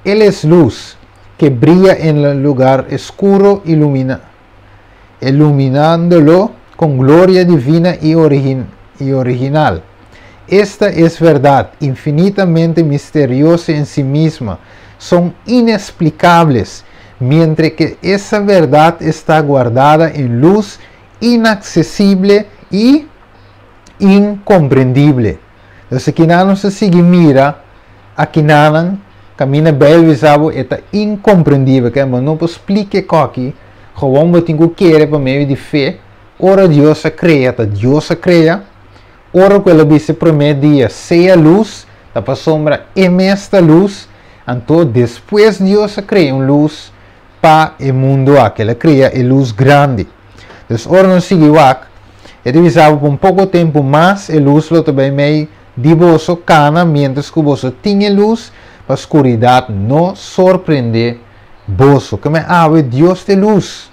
Él es luz que brilla en el lugar oscuro, ilumina, iluminándolo con gloria divina y, origin, y original. Esta es verdad, infinitamente misteriosa en sí misma. Son inexplicables, mientras que esa verdad está guardada en luz inaccesible y incomprendible. Entonces, akinan nos ta sigui mira, akinan kaminda Beibel bisa bo e ta incomprendibel, ke bo no por splika e koki, gewoon bo tin ku kere pa medio di fe. Ora Dios a krea, ta Dios a krea. Ora ku el a bisa e promé dia, "Sea lus", ta pasobra e mes ta lus. Anto despues Dios a krea un lus pa e mundu aki, el a krea e lus grandi. Dus ora nos sigui wak, e ta bisa bo pa un poko tempu mas e lus lo ta bai mei di boso, kana miéntras ku boso tin e lus, pa skuridat no sorprendé boso. Keme awe Dios ta e lus.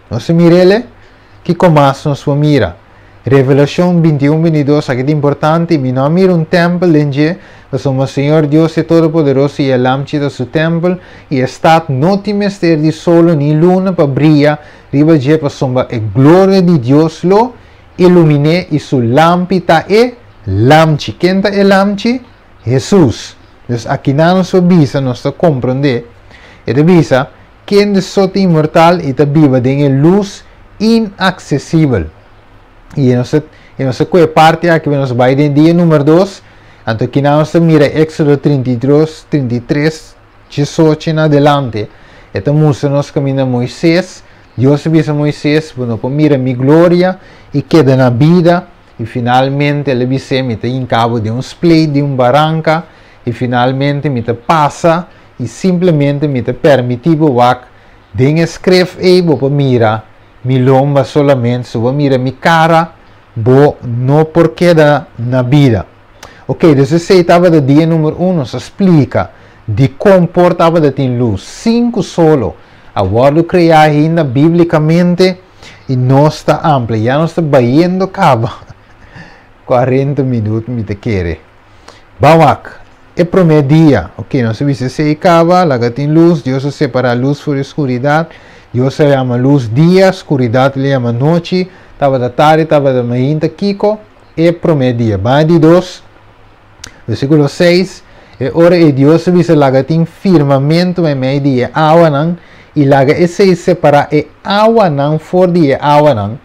Nos a mir'el? Kiko mas nos por mira? Revelashon 21, 22, Aki ta importante, Mi no a mira un tèmpel den dje, pasobra Señor Dios e Todopoderoso i e Lamchi ta su tèmpel, i e stat no tin mester di solo ni luna pa bria riba dje, pasobra e gloria di Dios lo ilumin'é i su lampi ta e Lamchi. Ken ta e Lamchi? Hesus. Dus akinan nos por bisa, nos ta komprondé, e ta bisa, Kende so ta inmortal i ta biba den e lus inaksesibel. I nos ta, i nos ta kohe parti aki pa nos bai den dia number dos, anto kinan nos ta mira Éxodo 32, 33, 18 en adelante, e ta mustra nos kaminda Moisés, Dios a bisa Moisés, Bo no por mira mi gloria i keda na bida, i finalmente el a bis'é, Mi ta hinka bo den un spleit di un baranka, i finalmente mi ta pasa i simplemente mi ta permití bo wak den e skref ei, bo por mira mi lomba solamente, so bo mira mi kara bo no por keda na bida. Ok, dus esei tabata dia number un, nos a splika dikon por tabata tin lus sin ku solo a wòrdu kreá ainda bíblikamente, i nos ta amplia, ya nos ta bayendo kaba. 40 minüt mi ta kere. Ban wak. E promé dia. Ok, nos a bisa esei kaba, laga tin lus, Dios a separá lus for di skuridat, Dios a yama lus dia, skuridat el a yama nochi, tabata tardi, tabata mainta, kiko? E promé dia. Ban e di dos, versíkulo seis, E ora ei Dios a bisa laga tin firmamentu meimei di e awanan, i laga esei separá e awanan for di e awanan,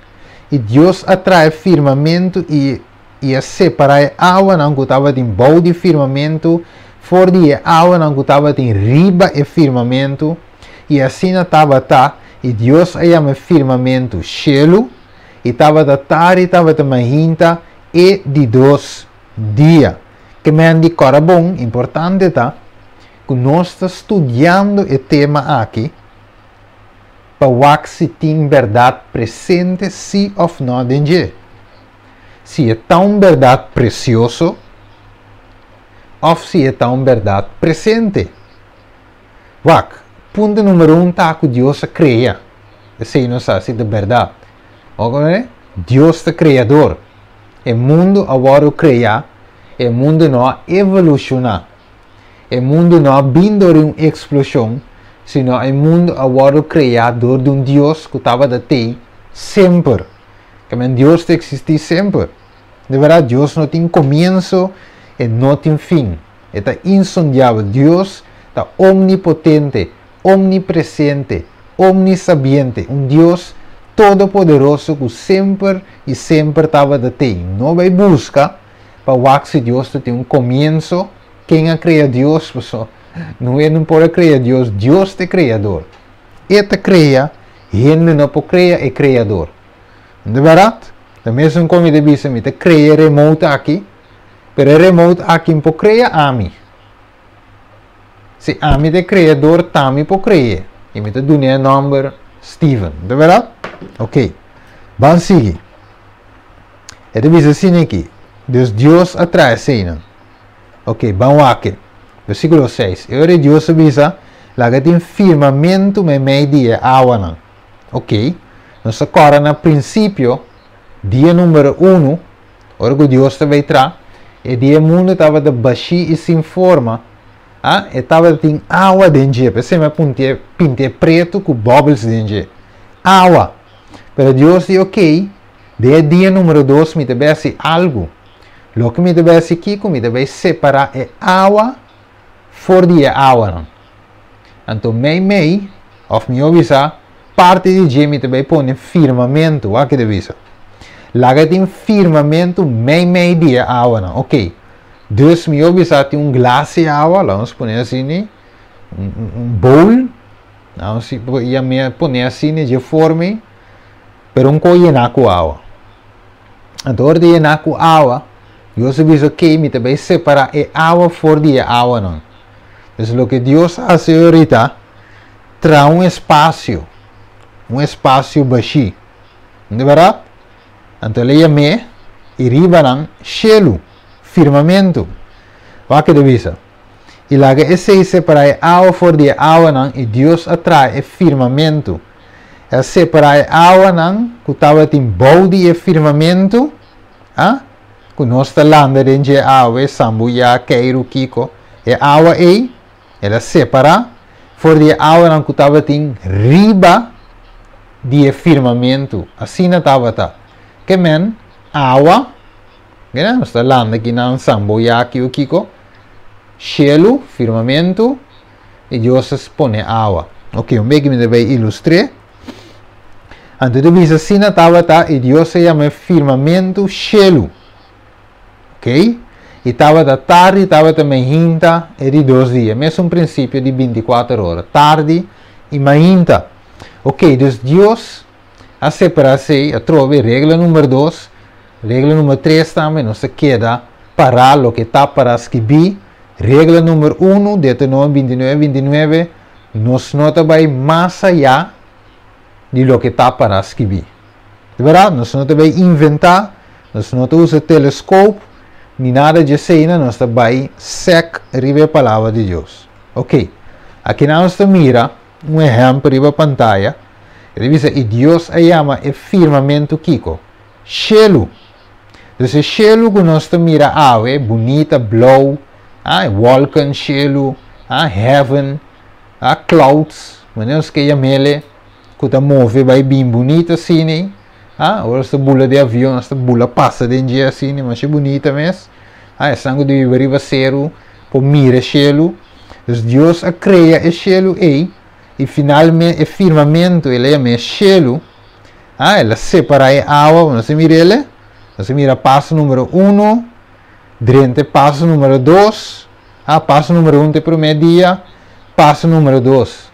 i Dios a traha e firmamentu i i a separá e awanan ku tabatin bou di firmamentu for di e awanan ku tabatin riba e firmamentu, i asina tabata, i Dios a yama e firmamentu shelu, i tabata tardi, tabata mainta, e di dos dia. Ke men di kòrda bon, importante ta ku nos ta studiando e tema aki pa wak si tin bèrdat presente sí òf nò den dje. Si e ta un bèrdat presioso òf si e ta un bèrdat presente. Wak, punto numero un ta ku Dios a krea. Esei nos sa si ta bèrdat. Dios ta kreador. E mundu a wòrdu kreá, e mundu no a evolushoná. E mundu no a bin dor di un eksploshon, sino e mundu a wòrdu kreá dor di un Dios ku tabata tei semper. Tamen Dios ta eksistí semper. Di bèrdat, Dios no tin komienso, e no tin fin. E ta insondiabel. Dios ta omnipotente, omnipresente, omnisabiente, un Dios todopoderoso ku semper i semper tabata tei. No bai buska pa wak si Dios ta tin un komienso. Ken a krea Dios? Paso no e no por a krea Dios. Dios ta e kreador. E ta krea, hende no por krea e kreador. Di bèrdat? Ta mesun kon mi ta bisa mi ta krea e remote aki, pero e remote aki no por krea ami. Si ami ta e kreador, ta mi por kre'e. I mi ta dun'e e nòmber Steven. Ta bèrdat? Ok. Ban sigui. E ta bisa asina aki, Dus Dios a traha eseinan. Ok, ban wak e. Versíkulo seis, E ora Dios a bisa, Laga tin firmamentu meimei di e awanan. Ok, nos ta kòrda na prinsipio, dia numero unu, ora ku Dios ta bai traha, e dia e mundu tabata bashí i sin forma, a, e tabata tin awa den dje. P'esei mi a puntié, pintié pretu ku bòbels den dje. Awa! Pero Dios di, Ok, den e dia numero dos mi ta bai hasi algu. Loke mi ta bai hasi kiko? Mi ta bai separá e awa for di e awanan. Anto meimei, òf mihó bisa, parti di dje mi ta bai pone firmamentu. Wak ki ta bisa. Laga tin firmamentu meimei di e awanan. Oké. Dus mihó bisa tin un glas di awa, laga nos pone asini, un bowl, laga nos yam'é pone asini dje forma ei, pero un kos yená ku awa. Anto ora di yená ku awa, Dios a bisa, Oké, mi ta bai separá e awa for di e awanan. Entonces loke Dios a hasi ahorita, traha un espasio, un espasio bashí. Di bèrdat? Anto el a yam'é i riba nan shelu, firmamentu. Wak ke ta bisa. I laga esei separá e awa for di e awanan, i Dios a traha e firmamentu. El a separá e awanan ku tabatin bou di e firmamentu, a, ku nos ta landa den dje awe, sambuyá, keiru, kiko. E awa ei, el a separá for di e awanan ku tabatin riba di e firmamentu. Asina tabata. Ke men, awa, mira, nos ta landa kinan, sambuyá, kiko, kiko, shelu, firmamentu, i Dios a pone awa. Ok, un beki mi ta bai ilustr'é. Anto ta bisa asina tabata i Dios a yama e firmamentu shelu. Ok? I tabata tardi, tabata mainta e di dos dia. Mesun prinsipio di bintikuater ora, tardi i mainta. Ok, dus Dios a separá esei, atrobe, regla number dos, regla number tres tambe, nos ta keda pará loke ta pará skibí. Regla number unu, Deuteronomio 29, 29, nos no ta bai mas ayá di loke ta pará skibí. Di bèrdat, nos no ta bai inventá, nos no ta usa teleskop, ni nada dje eseinan, nos ta bai sèk riba e Palabra di Dios. Oké, akinan nos ta mira un ehèmpel riba pantaya, e ta bisa, I Dios a yama e firmamentu kiko? Shelu. Dus e shelu ku nos ta mira awe, bunita, blou, ah, wolken shelu, ah, heaven, ah, clouds, manera nos ke yam'ele, ku ta move bai bin bunita asina, ah, ora nos ta bula den avion, nos ta bula pasa den dje asina, masha bunita mes, ah, esnan ku ta biba riba seru por mira e shelu. Dus Dios a krea e shelu ei, i finalmente e firmamento, el a yam'é shelu, ah, el a separá e awa, nos a mir'el, nos a mira paso numero uno, drenta e paso numero dos, ah, paso numero un ta e promé dia, paso numero dos.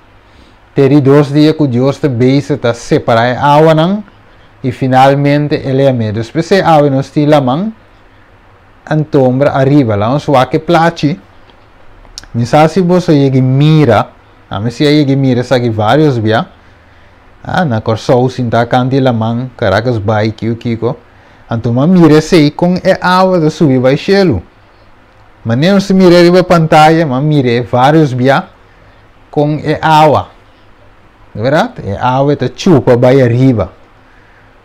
Te di dos dia ku Dios ta bezig ta separá e awanan i finalmente el a yam'é. Despues e awa nos tin laman antombra ariba. Laga nos wak e plachi. Mi sa si boso a yega mira, ami si a yega mira esaki vários bia. Ah, na Kòrsou sinta kant di laman, Caracas Bay, kiko kiko. Anto mi a mira esei kon e awa ta subi bai shelu. Manera nos ta mira riba e pantaya, mi a mir'é vários bia kon e awa, di bèrdat, e awa e ta chupa bai ariba.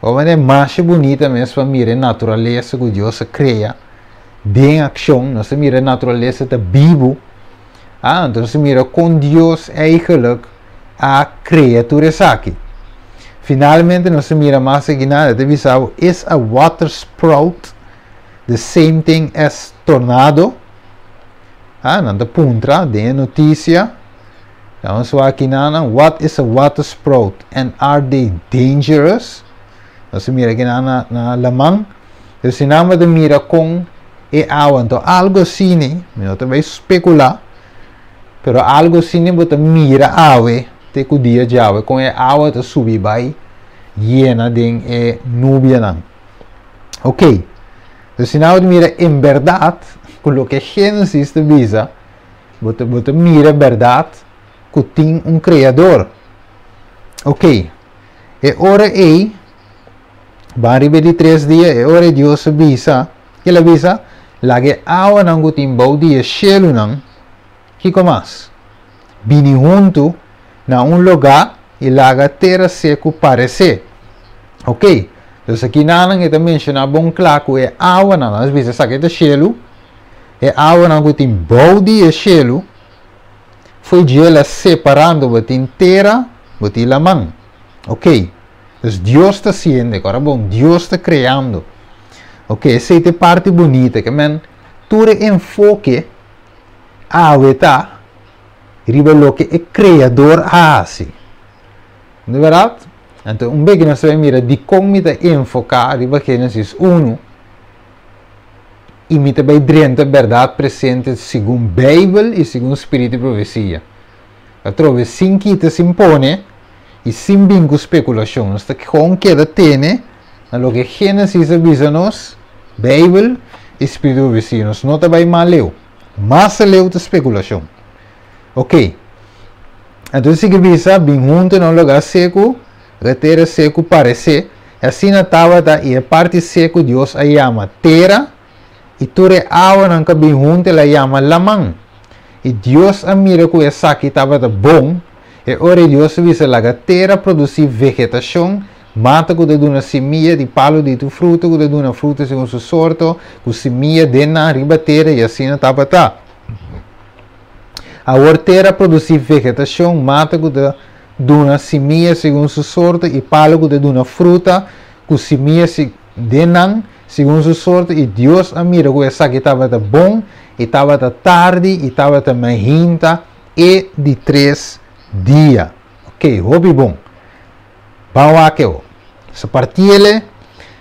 Bo manera masha bunita mes pa mira e naturalesa ku Dios a krea den akshon. Nos ta mira e naturalesa ta bibu. Ah, anto nos ta mira kon Dios eigenlijk a krea tur esaki. Finalmente nos ta mira mas aki nan, e ta bisa bo, Is a water sprout the same thing as tornado? Ah, nan ta puntra den e notisia. Nos wak aki nan, What is a water sprout and are they dangerous? Nos ta mira aki nan na, na laman. Dus si nan ta mira kon e awa, anto algo asina, mi no ta bai spekulá, pero algo asina bo ta mira awe te ku dia djawe, kon e awa ta subi bai yena den e nubianan. Ok, dus si nan bo ta mira en bèrdat ku loke Génesis ta bisa, Bo ta, bo ta mira bèrdat ku tin un Kreador. Ok, e ora ei, ban riba e di tres dia, e ora ei Dios a bisa, el a bisa, Laga e awanan ku tin bou di e shelunan, kiko mas? Bini huntu na un lugá i laga tera seku paresé. Ok, dus aki nanan e ta menshoná bon kla ku e awanan, nos bisa esaki ta shelu, E awanan ku tin bou di e shelu fo'i djel a separando bo tin tera, bo tin laman. Ok, dus Dios ta hasiendo, e kora bon, Dios ta kreando. Ok, esei ta e parti bunita, ke men tur e enfoke awe ta riba loke e Kreador a hasi. No bèrdat? Anto un beki nos ta bai mira dikon mi ta enfoká riba Génesis unu. I mi ta bai drenta bèrdat presente segun Beibel i segun spiritu di profesia. Atrobe, sin kita, sin pone i sin bin ku spekulashon. Nos ta kon keda tene na loke Génesis a bisa nos, Beibel i spiritu di profesia. Nos no ta bai mas leu. Mas leu ta spekulashon. Oke. Anto sigui bisa, bin huntu na un lugá seku. E tera seku paresé, i asina tabata, i e parti seku Dios a yama tera, i tur e awanan ku a bin huntu el a yama laman. I Dios a mira ku esaki tabata bon, e ora ei Dios a bisa, Laga tera produsí vegetashon, mata ku ta duna simia, di palu di tur fruta ku ta duna fruta segun su sorto, ku simia den nan riba tera, i asina tabata. Awor tera a produsí vegetashon, mata ku ta duna simia segun su sorto i palu ku ta duna fruta ku simia den nan segun su sorto, i Dios a mira ku esaki tabata bon, i tabata tardi i tabata mainta e di tres dia. Ok, hopi bon. Ban wak e o. Sa partiele,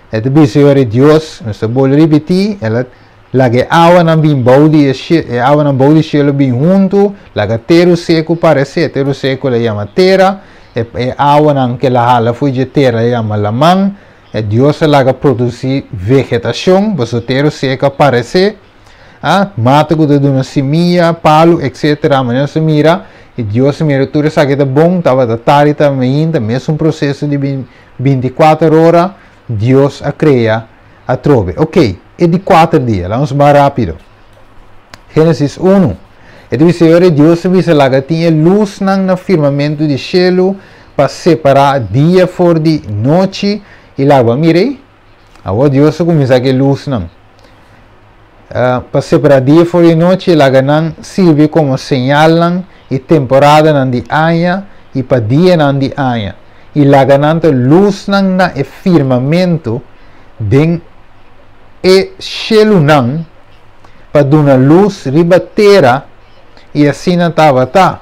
e ta bisa e ora e Dios, nos ta bolbe ripití, el a Laga e awanan bin bou di e e awanan bou di shelu bin huntu, laga teru seku paresé. Teru seku el a yama tera, e e awanan ku el a hala fo'i dje tera el a yama laman. E Dios a laga produsí vegetashon, pasobra teru seku a paresé. A Mata ku ta duna simia, palu, etsetera. Manera nos ta mira, i Dios a mira tur esaki ta bon, tabata tardi, tabata mainta, mesun proseso di 24 ora Dios a krea atrobe. Ok, e di kuater dia. Laga nos bai rápido. Génesis unu. E ta bisa, Ora Dios a bisa, Laga tin e lusnan na firmamentu di shelu pa separá dia for di nochi, i laga bo a mira ei. Awor Dios a kuminsá ku e lusnan. Pa separá dia for di nochi, laga nan sirbi komo señalnan i temporadanan di aña i pa dianan di aña, i laga nan ta lusnan na e firmamentu den e shelunan pa duna lus riba tera, i asina tabata.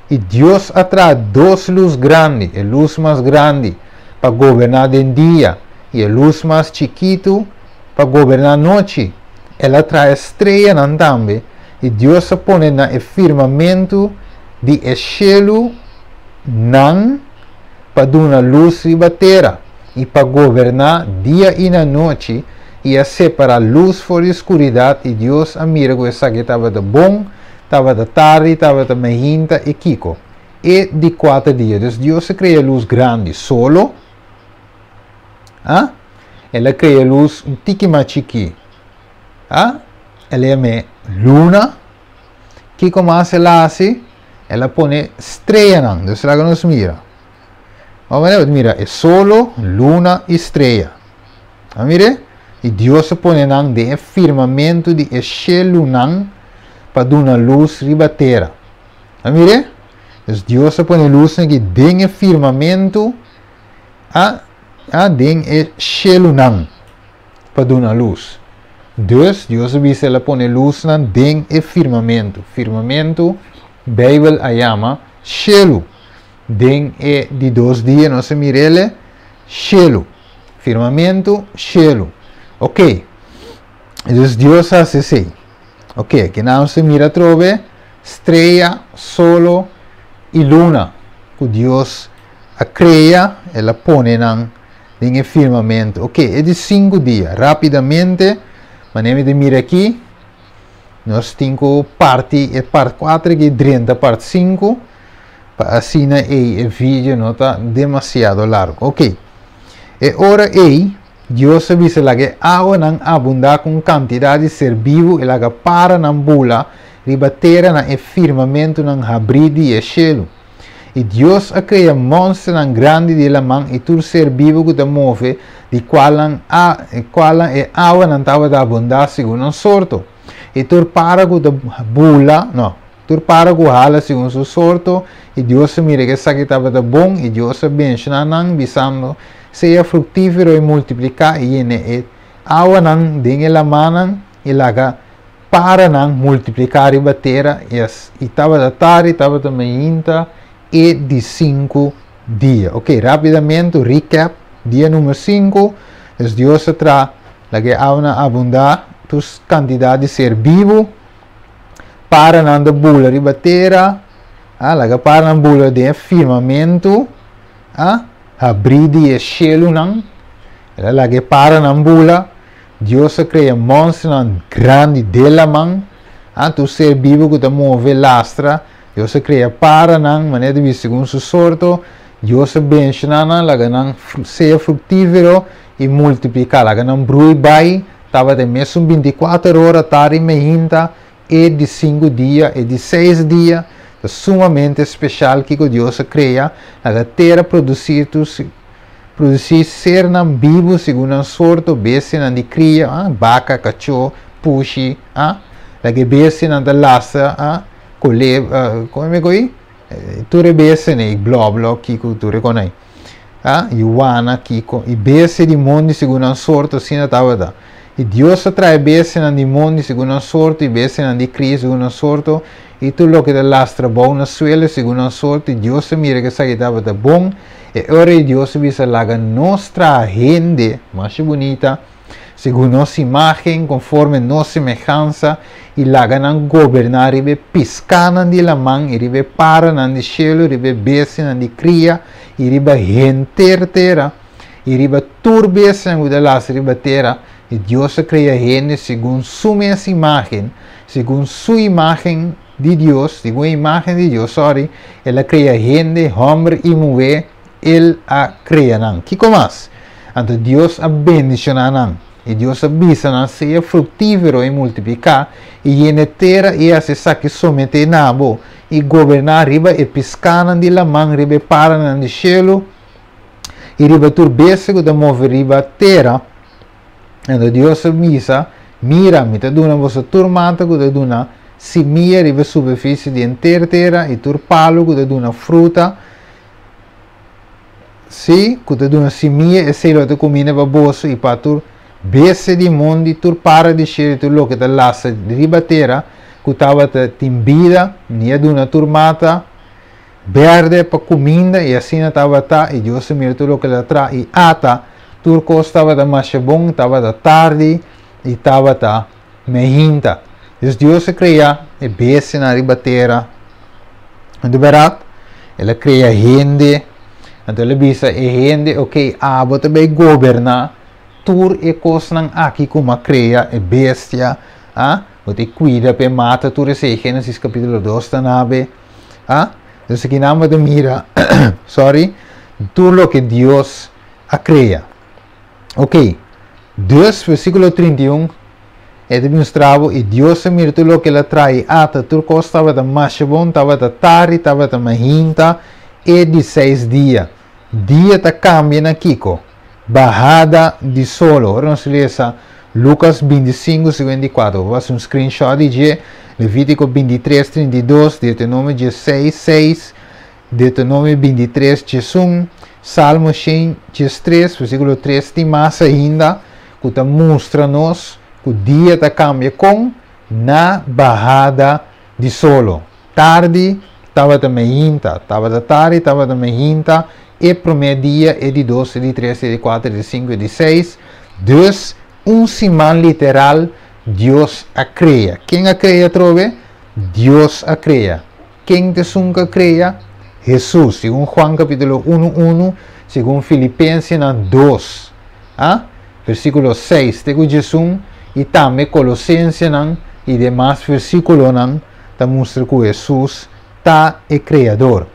I Dios a traha dos lus grandi, e lus mas grandi pa goberná den dia, i e lus mas chikitu pa goberná nochi. El a traha e streanan tambe, i Dios a pone na e firmamentu di e shelu nan pa duna lus riba tera, i pa goberná dia i na nochi, i a separá lus for di skuridat, i Dios a mira ku esaki tabata bon. Tabata tardi, tabata mainta, i kiko? E di kuater dia. Dus Dios a krea lus grandi, solo. Ah? El a krea lus un tiki mas chikí. Ah? El a yam'é luna. Kiko mas el a hasi? El a pone streanan. Dus laga nos mira. Bo mira e solo, luna i strea. A mir'é? I Dios a pone nan den e firmamentu di e shelunan pa duna lus riba tera. A mir'é? Dus Dios a pone lusnan aki den e firmamentu, a, a, den e shelunan pa duna lus. Dus, Dios a bisa el a pone lusnan den e firmamentu. Firmamentu, Beibel a yama shelu. Den e di dos dia nos a mir'ele shelu. Firmamentu, shelu. Ok. Dus Dios a hasi esei. Ok, aki nan nos ta mira atrobe strea, solo i luna ku Dios a krea, el a pone nan den e firmamentu. Ok, e di sinku dia, rapidamente, manera mi ta mira aki, nos tin ku parti e part kuater aki drenta part sinku. Pa asina ei e video no ta demasiado largo. Ok. E ora ei, Dios a bisa laga e awanan abundá ku un kantidat di ser bibu i laga paranan bula riba tera na e firmamentunan habrí di e shelu. I Dios a krea mònsternan grandi di e laman i tur ser bibu ku ta move, di kualnan a kualnan e awanan tabata abundá segun nan sorto. I tur para ku ta bula, no, Tur para ku hala segun su sorto, i Dios a mira ku esaki tabata bon, i Dios a benshoná nan, bisando, Sea fruktífero i multipliká, i yena e awanan den e lamannan, i laga paranan multipliká riba tera. I tabata tardi, tabata mainta, e di sinku dia. Ok, rápidamente, recap, dia número sinku, dus Dios a traha, laga e awanan abundá, tur kantidat di ser bibu, Paranan ta bula riba tera, a laga paranan bula den e firmamentu, a habrí di e shelunan, el a laga e paranan bula. Dios a krea mònsternan grandi den laman, a tur ser bibu ku ta move lastra. Dios a krea paranan manera di bisti segun su sorto. Dios a benshoná nan, laga nan sea fruktífero i multipliká, laga nan brui bai. Tabata e mesun bintikuater ora tardi meinta e di sinku dia, e di seis dia, ta sumamente speshal kiko Dios a krea, laga tera produsí tur produsí sernan bibu segun nan sorto, bestianan di kria, ah, baka, kachó, pushi, ah, laga e bestianan ta lastra, ah, kole, komo mi ko'i? Tur e bestianan ei, blòblò, kiko tur e konai. A, yuana, kiko, i bestia di mondi segun nan sorto, asina tabata. I Dios a traha e bestianan di mondi segun nan sorto, i bestianan di kria segun nan sorto, i tur loke ta lastra bou na suelo segun nan sorto, i Dios a mira ku esaki tabata bon. E ora ei Dios a bisa, Laga nos traha hende, masha bunita, segun nos imágen, konforme nos semehansa, i laga nan goberná riba e piskánan di laman, i riba e paranan di shelu, riba e bestianan di kria, i riba henter tera, i riba tur bestianan ku ta lastra riba tera. I Dios a krea hende segun su mes imágen, segun su imágen di Dios, segun e imágen di Dios, sòri, el a krea hende, hòmber i muhé, El a krea nan. Kiko mas? Anto Dios a bendishoná nan, i Dios a bisa nan, Sea fruktífero i multipliká, i yena e tera i hasi esaki someté na bo, i goberná riba e piskánan di laman, riba e paranan di shelu, i riba tur bestia ku ta move riba tera. Anto Dios a bisa, Mira, mi ta duna boso tur mata ku ta duna simia riba superfisie di henter tera i tur palu ku ta duna fruta, sí, ku ta duna simia, esei lo ta kuminda pa boso i pa tur bestia di mondi, tur para di shelu i tur loke ta lastra riba tera ku tabata tin bida. Mi a duna tur mata berde pa kuminda, i asina tabata, i Dios a mira tur loke el a traha, i ata, tur kos tabata masha bon. Tabata tardi i tabata meinta. Dus Dios a krea e bestianan riba tera. Anto bèrdat, el a krea hende. Anto el a bisa e hende, ok, abo ta bai goberná tur e kosnan aki ku mi a krea, e bestia, ah, bo ta kuida pa e mata tur esei. Génesis kapítulo 2 ta nabe. Ah, dus akinan bo ta mira, sorry, tur loke Dios a krea. Ok, dus versíkulo 31, e ta mustra bo, i Dios a mira tur loke el a traha i ata, tur kos tabata masha bon. Tabata tardi, tabata mainta, e di seis dia. Dia ta kambia na kiko? Bahada di solo. Ora nos lesa Lucas 25, 54, bo hasi un screenshot di dje, Levítico 23, 32, Deuteronomio 16, 6, Deuteronomio 23, 11, Salmo 103, versíkulo 3, tin mas ainda ku ta mustra nos ku dia ta kambia kon na bahada di solo. Tardi tabata mainta, tabata tardi, tabata mainta, e promé dia, e di dos, e di tres, e di kuater, e di sinku, e di seis. Dus, un siman literal Dios a krea. Ken a krea atrobe? Dios a krea. Ken ta esun ku a krea? Hesus, segun Juan kapítulo 1, 1, segun Filipensenan 2, a, versíkulo 6 te ku 11, i tambe Kolosensenan i demas versíkulonan ta mustra ku Hesus ta e Kreador.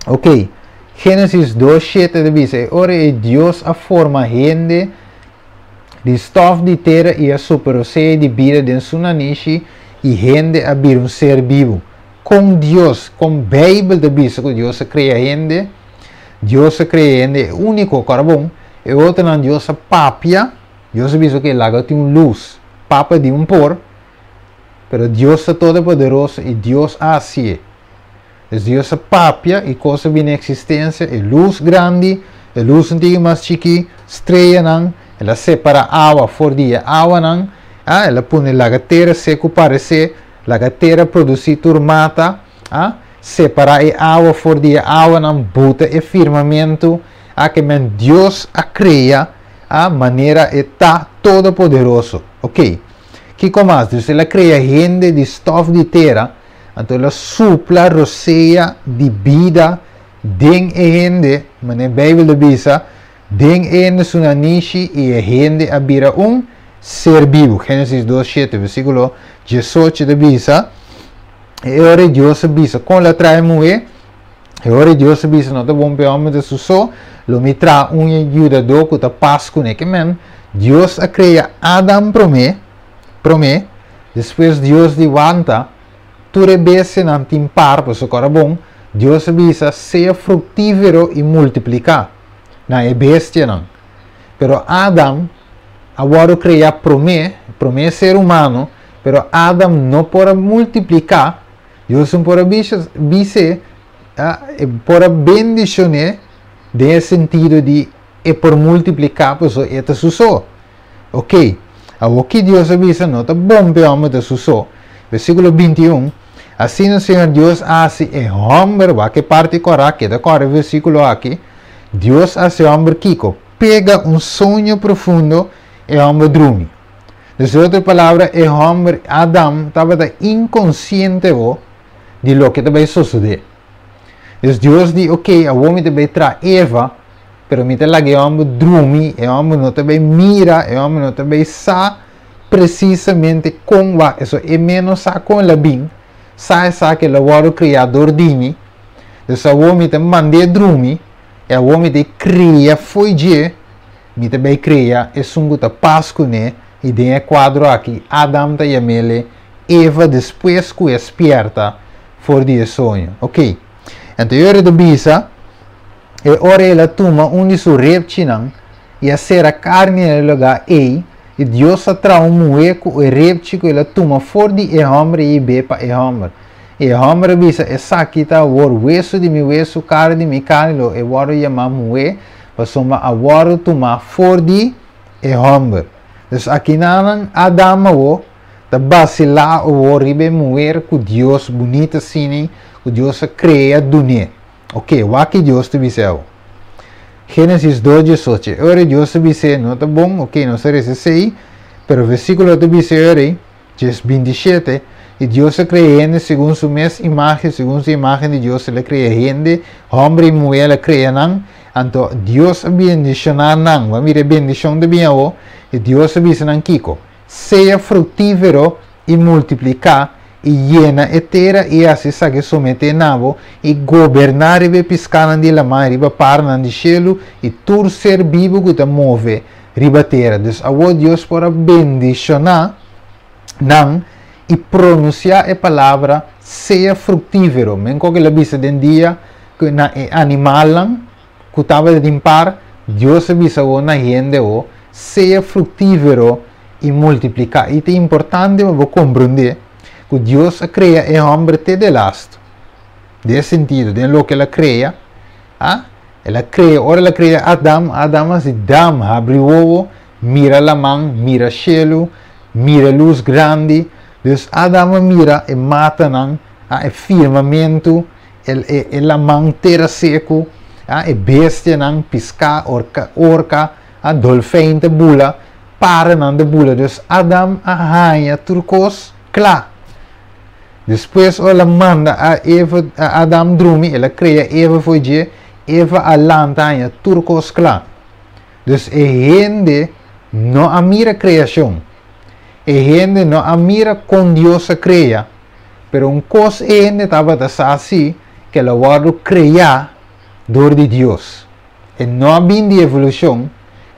Ok, Génesis 2, 7 ta bisa, E ora ei Dios a forma hende di stòf di tera i a supla rosea di bida den su nanishi, i hende a bira un ser bibu. Kon Dios, kon Beibel ta bisa ku Dios a krea hende? Dios a krea hende e úniko, kòrda bon, e otronan Dios a papia, Dios a bisa ku e laga tin un lus, papa di un por, pero Dios ta todopoderoso i Dios a hasié. Es Dios a papia i kos a bini eksistensia, e lus grandi, e lus un tiki mas chikí, streanan, el a separá awa for di e awanan, a, el a pone laga tera seku paresé, laga tera produsí tur mata, a, separá e awa for di e awanan, buta e firmamentu, a, ke men Dios a krea, a, manera e ta todopoderoso. Oké. Kiko mas? Dus el a krea hende di stòf di tera. Anto el a supla rosea di bida den e hende, manera Beibel ta bisa, den e hende su nanishi i e hende a bira un ser bibu. Génesis 2, 7, versíkulo 18 ta bisa, E ora ei Dios a bisa, Kon lo a traha e muhé? E ora ei Dios a bisa, No ta bon pa e hòmber ta su so, lo mi traha un yudadó ku ta pas kuné. Ke men, Dios a krea Adam promé, promé, despues Dios di wanta, tur e bestianan tin par, pasobra ku ora bon, Dios a bisa, Sea fruktífero i multipliká na e bestianan. Pero Adam a wòrdu kreá promé, promé ser humano, pero Adam no por a multipliká, Dios no por a bisa, bis'é, e por a bendishon'é den e sentido di e por multipliká pasobra e ta su so. Ok, awor ki Dios a bisa no ta bon p'e hòmber ta su so. Versíkulo 21, Asina Señor Dios a hasi e hòmber, wak e parti kòrá, keda kòrda e versíkulo aki, Dios a hasi e hòmber kiko? Pega un soño profundo, e hòmber drumi. Dus den otro palabra, e hòmber, Adam, tabata inkonsiente bo di loke ta bai sosodé. Dus Dios di, ok, awor mi ta bai traha Eva, pero mi ta laga e hòmber drumi, e hòmber no ta bai mira, e hòmber no ta bai sa presisamente kon wak, eso e ménos sa kon el a bin, sa e sa ku el a wòrdu kriá dor di mi, dus awor mi ta mand'é drumi, i awor mi ta kria fo'i dje, mi ta bai kria esun ku ta pas kuné, i den e kuadro aki Adam ta yam'ele Eva despues ku e spièrta for di e soño. Ok. Anto e ora ta bisa, E ora el a tuma un di su repchinan i a sera karni na e lugá ei. I Dios a traha un muhé ku e repchi ku el a tuma for di e hòmber i hib'é pa e hòmber. I e hòmber a bisa, Esaki ta awor wesu di mi wesu, karni di mi karni, lo e wòrdu yamá muhé, pasobra a wòrdu tumá for di e hòmber. Dus akinanan Adam awor ta basilá awor riba e muher ku Dios bunita asina ku Dios a krea dun'é. Oke, wak ki Dios ta bisa awor. Génesis 2, 18. E ora Dios ta bis'é, no ta bon, oke, nos a resa esei, pero versíkulo ta bisa e ora ei, djes 27, I Dios a krea hende segun su mes imágen, segun su imágen di Dios el a krea hende, hòmber i muhé el a krea nan, anto Dios a bendishoná nan. Bo a mira e bendishon ta bin awor, i Dios a bisa nan kiko? Sea fruktífero i multipliká, i yena e tera i hasi esaki someté na bo, i goberná riba e piskánan di laman, riba parnan di shelu, i tur ser bibu ku ta move riba tera. Dus awor Dios por a bendishoná nan i pronunsiá e palabra sea fruktífero. Men kok el a bisa den dia ku na e animalnan ku tabata tin par, Dios a bisa awor na hende awor, sea fruktífero i multipliká. I ta importante pa bo komprondé ku Dios a krea e hòmber te delastu. Den e sentido, den loke el a krea, a el a krea, ora el a krea Adam, Adam a hasi dam, habri wowo, mira laman, mira shelu, mira lus grandi. Dus Adam a mira e matanan, a e firmamentu, e, e, e laman, tera seku, a e bestianan, piská, orka, orka, a dolfijn ta bula, paranan ta bula. Dus Adam a haña tur kos kla. Despues ora el a manda a Eva, a Adam drumi, el a krea Eva for dje, Eva a lanta haña tur kos kla. Dus e hende no a mira kreashon. E hende no a mira kon Dios a krea, pero un kos e hende tabata sa si, ku el a wòrdu kreá dor di Dios. E no a bin di evolushon,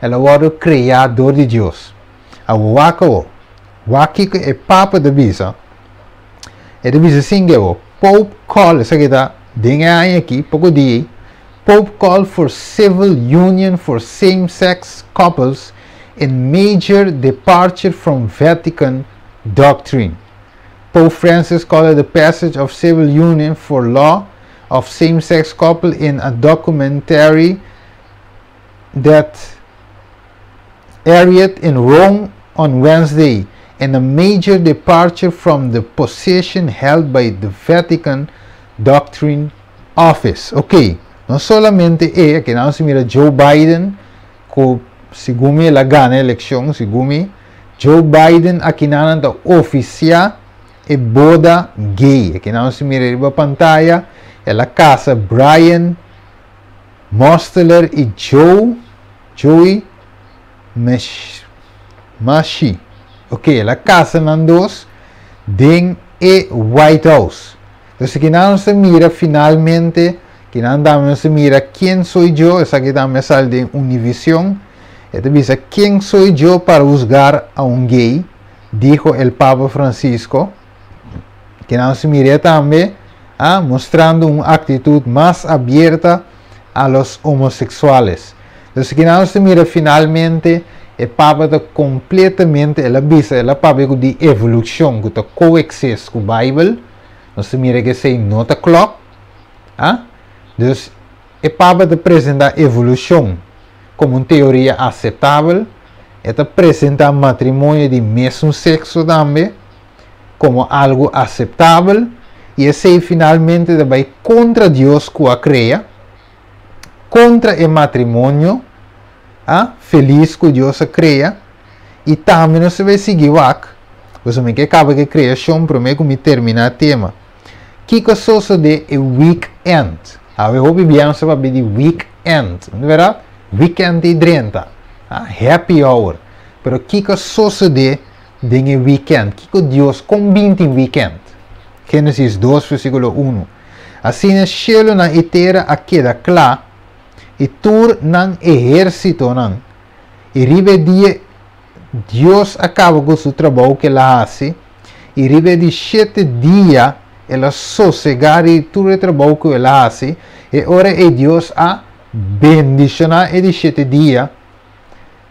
el a wòrdu kreá dor di Dios. Awor wak awor, wak kiko e Papa ta bisa. E ta bisa sin ke awor, Pope call, esaki ta den e aña aki, poko dia ei, Pope call for civil union for same-sex couples in major departure from Vatican doctrine. Pope Francis called the passage of civil union for law of same-sex couple in a documentary that aired in Rome on Wednesday and a major departure from the position held by the Vatican Doctrine Office. Ok, no solamente e, aki nos mira Joe Biden, ku segun mi el a gana elekshon, segun mi, Joe Biden aki nan ta ofisiá e boda gay. Aki nos mira riba pantaya, el a kasa Brian Mosteller i Joe, Joey Mesh, Mashi. Ok, el a kasa nan dos den e White House. Entonces aki nan nos mira finalmente, aki nan tambe nos mira "Quién soy yo", esaki tambe sali den Univision. E ta bisa, "¿Quién soy yo para juzgar a un gay?", dijo el Papa Francisco. Aki nos mira tambe, ah, mostrando una actitud más abierta a los homosexuales. Entonces aki nos mira finalmente e Papa ta kompletamente, el a bisa, el a papia di evolushon, ku ta coexist ku Bijbel. Nos mira ku esei no ta klòp. Ah? Dus e Papa ta presentá evolushon komo un teoria aseptabel, e ta presentá matrimonio di mesun sekso tambe komo algu aseptabel, i esei finalmente bai kontra Dios ku a krea, kontra e matrimonio, ah, felis ku Dios a krea, i tambe nos bai sigui wak, bo mi ke kaba ku kreashon promé ku mi terminá tema. Kiko a sosodé e weekend? Awe hopi biaha nos ta di weekend, no berdat? Weekend di 30, ah, happy hour. Pero kiko a sosodé den e weekend? Kiko Dios kon bin tin weekend? Génesis 2, versíkulo 1. Asina shelunan i tera a keda kla i tur nan ehérsitonan. I riba dia Dios a kaba ku su trabou ku el a hasi, i riba di 7 dia el a sosegá di tur e trabou ku el a hasi, i ora e Dios a bendishoná e di 7 dia,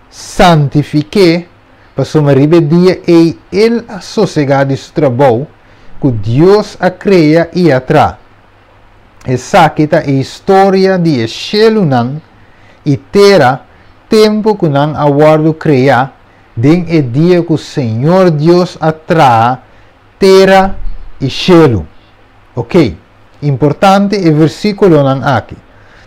santifik'é. Pasobra riba e dia ei el a sosegá di su trabou ku Dios a krea i a traha. Esaki ta e historia di e shelunan i tera tempu ku nan a wòrdu kreá den e dia ku Señor Dios a traha tera i shelu. Ok, importante e versíkulonan aki.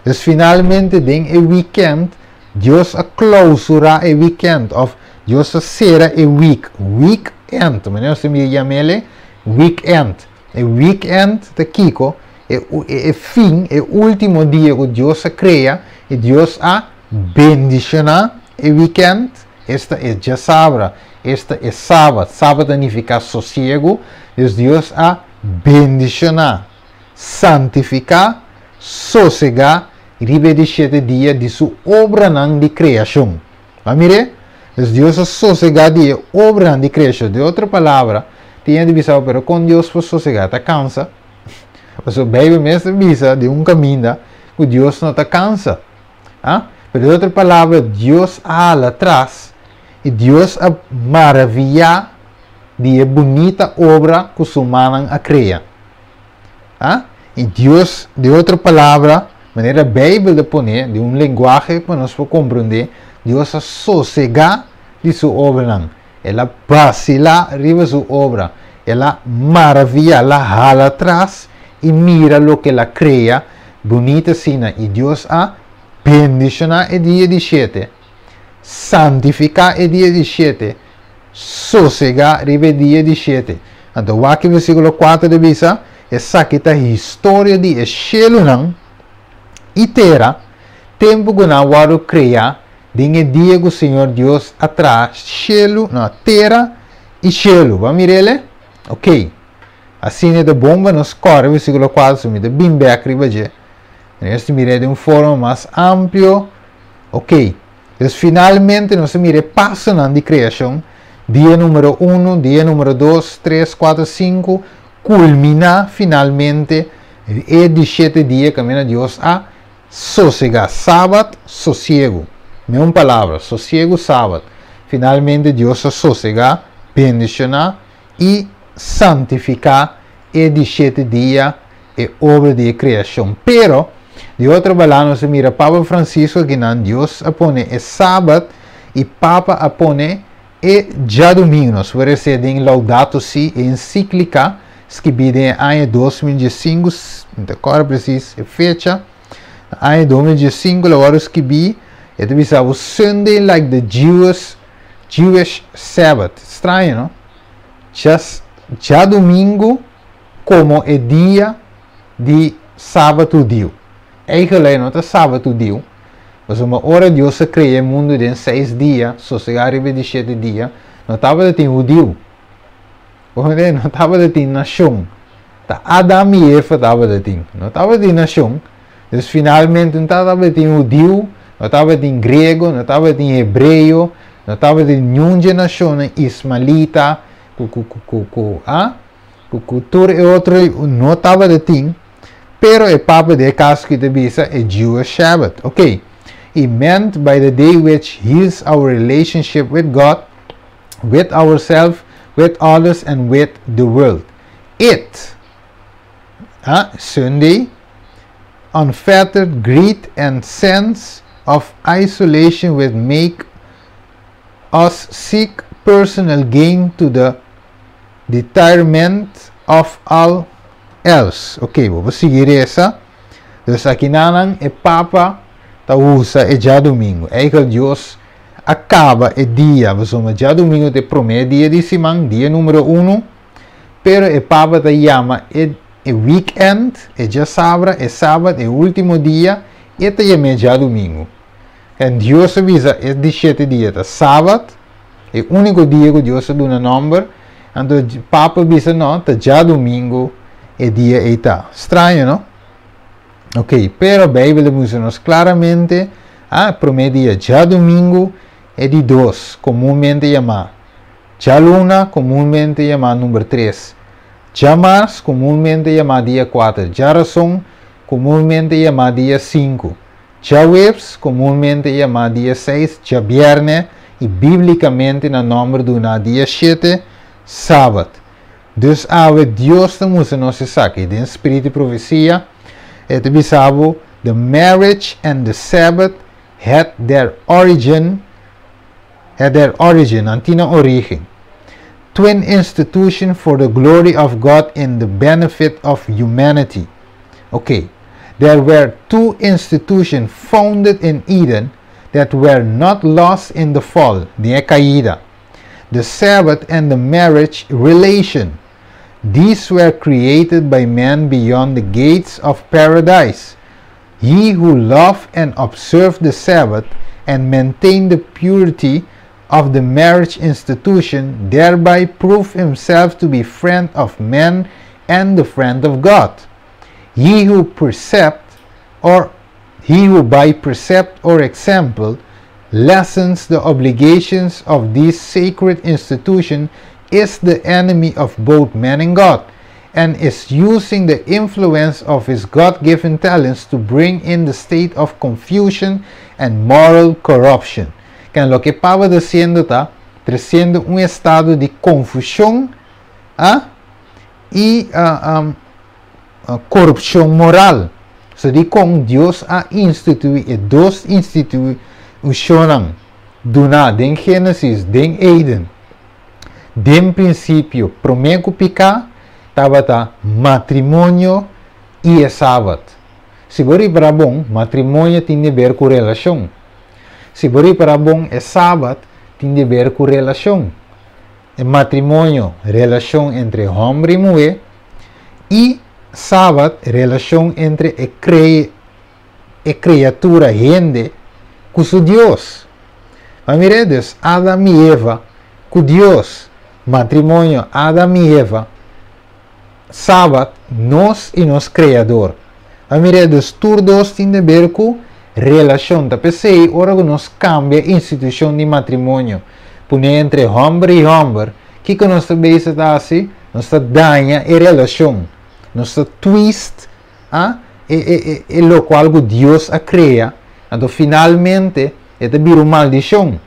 Dus finalmente den e wikènt Dios a klousurá e wikènt òf Dios a sera e week, weekend, manera nos ta mira yam'el weekend. E weekend ta kiko? E, e, e fin, e último dia ku Dios a krea i Dios a bendishoná e weekend, esta e djasabra, esta e sabat. Sabat ta nifiká sosiegu. Dus Dios a bendishoná, santifiká, sosegá riba e di shete dia di su obranan di kreashon. Bo a mir'é? Dus Dios a sosegá di e obranan di kreashon. Den otro palabra, tin hende bisa bo, pero kon Dios por sosegá? Ta kansa? Pasobra Beibel mes ta bisa den un kaminda ku Dios no ta kansa. Ah? Pero den otro palabra, Dios a hala atras i Dios a maraviyá di e bunita obra ku su mannan a krea. Ah? I Dios, den otro palabra, manera Beibel ta pone, den un lenguahe pa nos por komprondé, Dios a sosegá di su obranan. El a basilá riba su obra. El a maraviyá, el a hala atras i mira loke el a krea bunita asina. I Dios a bendishoná e dia di shete, santifiká e dia di shete, sosegá riba e dia di shete. Anto wak e versíkulo kuater ta bisa, Esaki ta historia di e shelunan i tera tempu ku nan a wòrdu kreá den e dia ku Señor Dios a traha shelu, no, tera i shelu. Bo a mir'el e? Oké. Asina e ta bon pa nos kòrda versíkulo kuater, so mi ta bin bèk riba dje. Nos ta mir'é den un forma mas amplio. Oké. Dus finalmente nos a mira e pasonan di kreashon, dia numero unu, dia numero dos, tres, kuater, sinku, kulminá finalmente e di shete dia kaminda Dios a sosegá, Sabat, sosiegu. Den un palabra, sosiegu, Sabat. Finalmente Dios a sosegá, bendishoná i santifiká e di shete dia, e obra di e kreashon. Pero, di otro bala nos a mira Papa Francisco akinan, Dios a pone e Sabat i Papa a pone e djadumingu. Nos por rese den Laudato Si, e ensiklika skibí den e aña 2015, mi ta kòrda presis e fecha, na aña 2015 lo wòrdu skibí, e ta bisa bo Sunday like the Jewish, Jewish Sabbath. Straño, no? Djas, djadumingu komo e dia di Sabat hudiu. Eigenlijk no ta Sabat hudiu, pasobra ora Dios a krea e mundu den seis dia, sosegá riba e di shete dia, no tabata tin hudiu. Bo mira, no tabata tin nashon. Ta Adam i Eva tabata tin. No tabata tin nashon. Dus finalmente no tabata tin hudiu, no tabata tin griego, no tabata tin hebreo, no tabata tin niun dje nashonnan ismaelita, ku ku ku ku ku a ku ku tur e otro no tabata tin, pero e papa di e kaso ki ta bisa e Jewish Sabbath. Ok, e meant by the day which heals our relationship with God, with ourselves, with others and with the world. It, ah, Sunday, unfettered greed and sense of isolation with make us seek personal gain to the detriment of all else. Ok, bo por sigui resa. Dus akinanan e Papa ta usa e djadumingu. Eikel Dios a kaba e dia, pasobra djadumingu ta e promé dia di siman, dia numero uno, pero e Papa ta yama e e weekend, e djasabra, e sabat, e ultimo dia, e ta yam'é djadumingu. En Dios a bisa e di shete dia ta Sabat, e úniko dia ku Dios a duna nòmber. Anto Papa bisa no, ta djadumingu e dia ei ta. Straño, no? Ok, pero Beibel ta mustra nos klaramente, ah, promé dia djadumingu, e di dos, komunmente yamá djaluna, komunmente yamá number tres, djamars, komunmente yamá dia kuater, djarason, komunmente yamá dia sinku. Djaweps, komunmente yamá dia seis, djabièrnè, I bíblikamente nan nòmber duná dia shete, Sabat. Dus awe Dios ta mustra nos esaki den Spiritu di Profesia, e ta bisa bo, The marriage and the Sabbath had their origin, had their origin, nan tin nan orígen. Twin institution for the glory of God in the benefit of humanity. Ok. There were two institutions founded in Eden that were not lost in the fall, den e kaida. The Sabbath and the marriage relation. These were created by man beyond the gates of paradise. He who loved and observed the Sabbath and maintained the purity of the marriage institution thereby proved himself to be friend of man and the friend of God. He who precept or he who by precept or example lessens the obligations of this sacred institution is the enemy of both man and God, and is using the influence of his God-given talents to bring in the state of confusion and moral corruption. Ken loke Pablo ta diciendo ta treciendo un estado di confusion y corupcion moral. So di con Dios a institui e dos institucionnan duna den Genesis, den Eden. Den principio, prome cu pica, tabata matrimonio y e Sabat. Si bo ripara bon, matrimonio tin di ber cu relacion. Si bo ripara bon, e Sabat tin di ber cu relacion. E matrimonio, relacion entre homber y muher, y Sabat, relacion entre e criatura hende cu su Dios. Ma mira, dus, Adam y Eva cu Dios, matrimonio, Adam y Eva, Sabat, nos y nos Creador. Ma mira, dus, tur dos tin di ber cu relacion. Ta p'esey, ora cu nos cambia institucion di matrimonio, pone entre homber y homber, kico nos ta bezig ta haci? Nos ta daña e relacion. Nos ta twist e locual cu Dios a crea. Anto, finalmente, e ta bira un maldicion.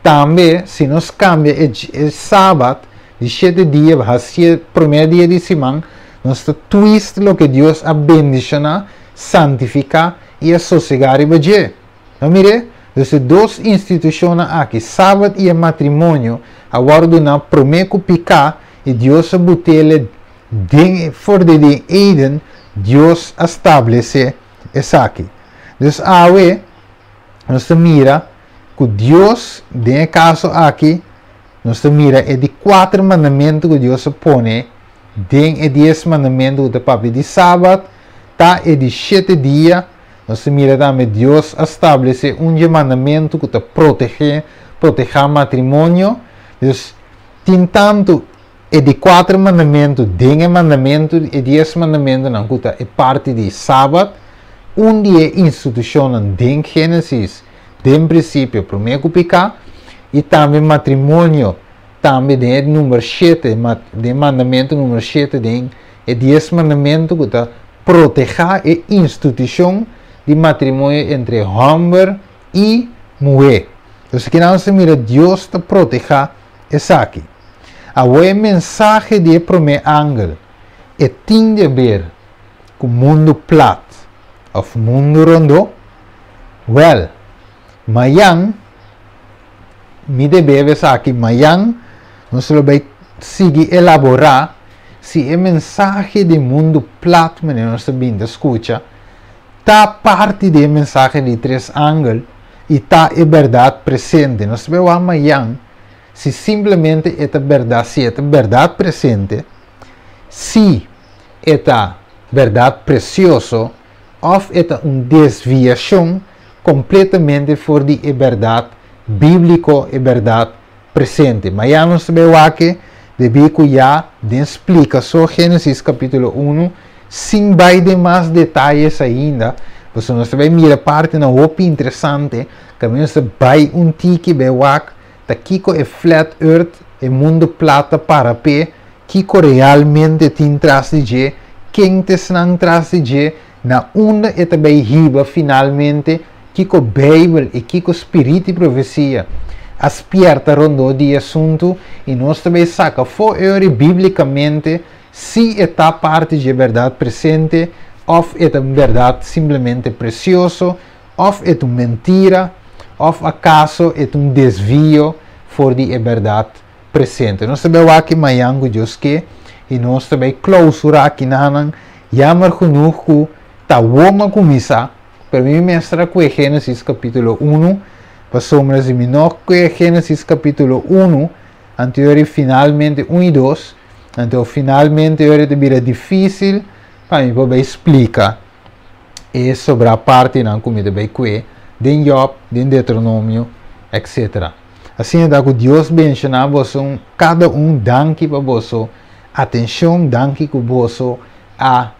Tambe, si nos cambia e Sabat di 7 dia, haci prome dia di siman, nos ta twist loke Dios a bendiciona, santifica y a sosega riba dje. No mire, dus dos institucion aki, Sabat y matrimonio, a wordo duna prome cu pica y Dios a butele den for di Eden, Dios a establece esaki. Dus awe, nos ta mira cu Dios, den e caso aki, nos ta mira e di cuater mandamento cu Dios a pone, den e 10 mandamento di papia di Sabat, ta e di 7 dia, nos ta mira tambe Dios a establece un mandamento cu ta protege matrimonio. Dus, tin tanto e di cuater mandamento, den e mandamento, e 10 mandamentonan cu ta e parti di Sabat, un di e institucion den Genesis, den principio, prome cu pica, y tambe matrimonio, tambe den number 7, den mandamento number 7, den e 10 mandamento cu ta protege e institucion di matrimonio entre homber y muher. Anto, aki nos ta mira Dios ta protege esaki. E mensahe di prome angel e tin di ber cu mundo plat of mundo rondo. Well, mañan mi debe esaki, mañan nos ta bay sigui elabora si e mensahe di mundo plat, nos ta bin scucha, ta parti di e mensahe di tres angel y ta e berdad presente. Nos ta bay mañan si simplemente e berdad, si e berdad presente, si e berdad precioso, of e un desviacion completamente for di e berdad biblico y berdad presente. Mañan nos ta bay aki, debi cu ya den splica so Genesis capitulo 1, sin bay den mas detaye ainda, pasobra nos ta bay mira partinan hopi interesante, cu nos ta bay un tiki bay wak, ta kiko e flat earth, e mundo plat ta para pe, kiko realmente tin tras di dje, ken ta esnan tras di dje, na unda e ta bay hiba finalmente, kiko Bijbel y kiko Spirito di Profecia. A spièrta rondó di e asuntu i nos ta bai saka afó e ora bíblikamente si e ta parti dje bèrdat presente òf e ta un bèrdat simplemente presioso òf e ta un mentira òf akaso e ta un desvio for di e bèrdat presente. Nos ta bai wak mañan ku Dios ke i nos ta bai klousurá kinanan. Jammer genoeg ku ta awor a kuminsá, pero mi mester a kue Génesis kapítulo 1, pasobra si mi no kue Génesis kapítulo 1, anto finalmente 1 i 2, anto finalmente ora ta bira difísil pa mi por splika e sobrá partinan ku mi ta bai kue den Job, den Deuteronomio, etc. Asina ta ku Dios bendishoná boso kada un. Danki pa boso atenshon, danki ku boso a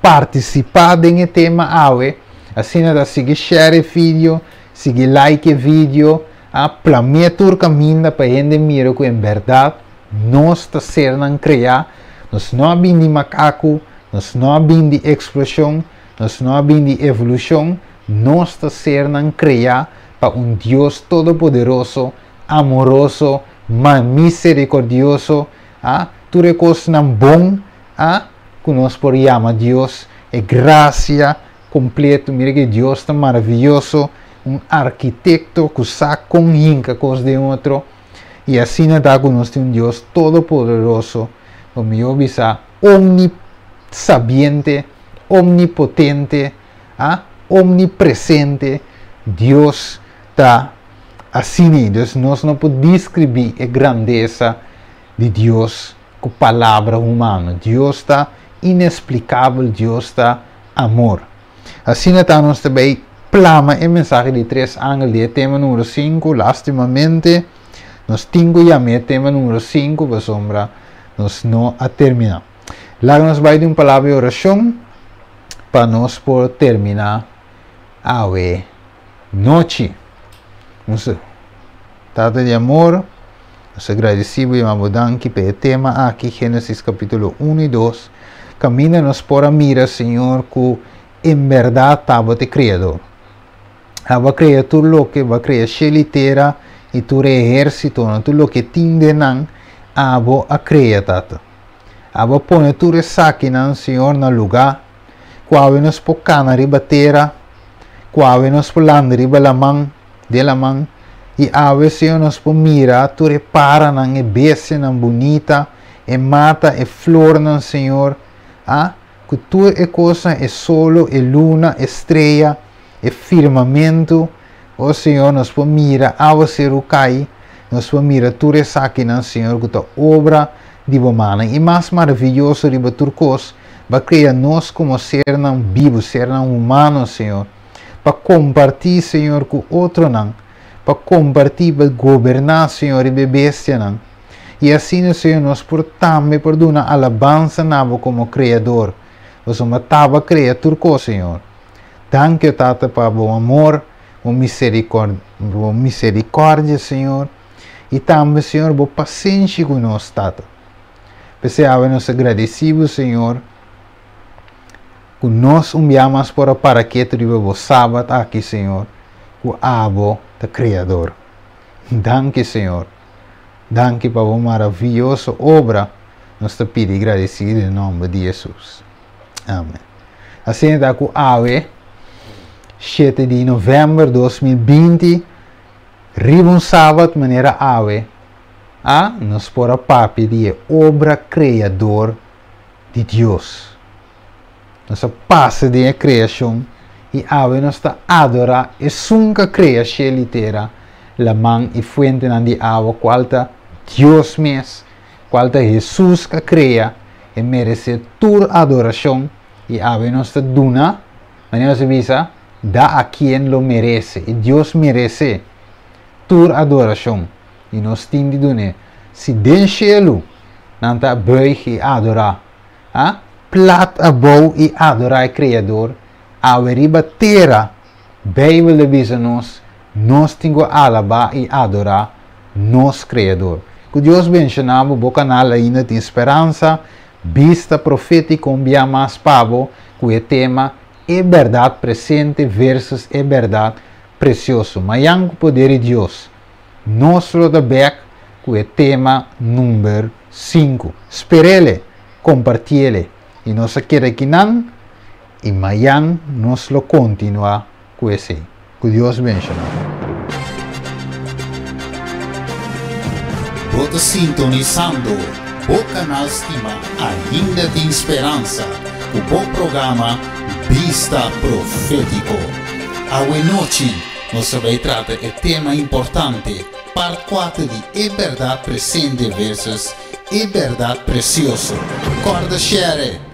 partisipá den e tema awe. Asina ta, sigui share video, sigui like video, a plam'é tur kaminda pa hende mira ku en bèrdat nos ta sernan kreá, nos no a bin di makaku, nos no a bin di eksploshon, nos no a bin di evolushon, nos ta sernan kreá pa un Dios todopoderoso, amoroso, miserikordioso, ah, tur kosnan bon, ah, ku nos por yama Dios, e grasia kompleto. Mira ku Dios ta maravioso, un arkitekto ku sa kon hinka kos den otro, i asina ta ku nos tin un Dios todopoderoso, o mihó bisa, omnisabiente, omnipotente, ah, omnipresente. Dios ta asina. Dios, nos no por deskribí e grandesa di Dios ku palabra humano. Dios ta ineksplikabel, Dios ta amor. Asina ta, nos tambe plama e mensahe di tres angel di tema number 5. Lastimamente, nos tin ku yama tema number 5, pasobra nos no a terminá. Laga nos bai den un palabra di orashon pa nos por terminá awe nochi. Nos Tata di amor, nos ta gradisí i yama danki pa e tema aki, Génesis kapítulo 1 i 2. Kaminda nos por a mira, Señor, ku en bèrdat abo ta kreador. Abo a krea tur loke, bo a krea shelu i tera i tur ehérsito, tur loke tin den nan, abo a krea, Tata. Abo a pone tur esakinan, Señor, na lugá, ku nos por kana riba tera, ku nos por landa riba laman, den laman, i awe, Señor, nos por mira tur e paranan, e bestianan bunita, e mata, e flornan, Señor, ah, ku tur e kosnan, e solo, e luna, e strea, e firmamento, o Señor, nos por mira áwaseru kai, nos por mira tur esakinan, Señor, ku ta obra di bo man. I mas maravioso riba tur kos, bo a krea nos komo sernan bibu, sernan humano, Señor, pa kompartí, Señor, ku otronan, pa kompartí, pa goberná, Señor, e bestianan. I asina, Señor, nos por tambe por duna alabansa na bo komo kreador. Bo tabata krea tur kos, Señor. Danki, Tata, pa bo amor, bo miserikòrdia, Señor. I tambe, Señor, bo pasenshi ku nos, Tata. P'esei, nos ta gradisí, Señor, ku nos un bia mas por a para ketu riba bo sabat aki, Señor, ku abo ta kreador. Danki, Señor. Danki pa bo maravioso obra. Nos ta pidi gradisí den nòmber di Hesus. Amèn. Asina ta ku awe, 7 di novèmber di 2020, riba un sabat manera awe, a nos por a papia di obra kreador di Dios. Nos a pasa di kreashon i awe nos ta adorá esun ku a krea shelu i tera, laman i fuentenan di awa, kual ta Dios mes, kual ta Hesus ku a krea, e meresé tur adorashon i awe nos ta duna, manera nos bisa, da a quien lo merece. I Dios meresé tur adorashon. I nos tin di dun'é. Si den shelu nan ta buig i adorá, ah, plat abou i adorá e kreador, awe riba tera, Beibel ta bisa nos, nos tin ku alabá i adorá nos kreador. Ku Dios bendishoná bo. Kanal Ainda Tin Speransa, Bista Profétiko un bia mas pa bo, ku e tema E Bèrdat Presente versus E Bèrdat Presioso. Mañan ku poder di Dios. Nos lo ta bèk ku e tema number 5. Sper'é, kompartié i nos a keda akinan i mañan nos lo kontinuá ku esei. Ku Dios bendishoná. Bo ta sintonisando bo kanal stimá Ainda Tin Speransa ku bo programa Bista Profétiko. Awe nochi nos ta bai trata e tema importante, part 4 di E Bèrdat Presente versus E Bèrdat Presioso. Kòrda share!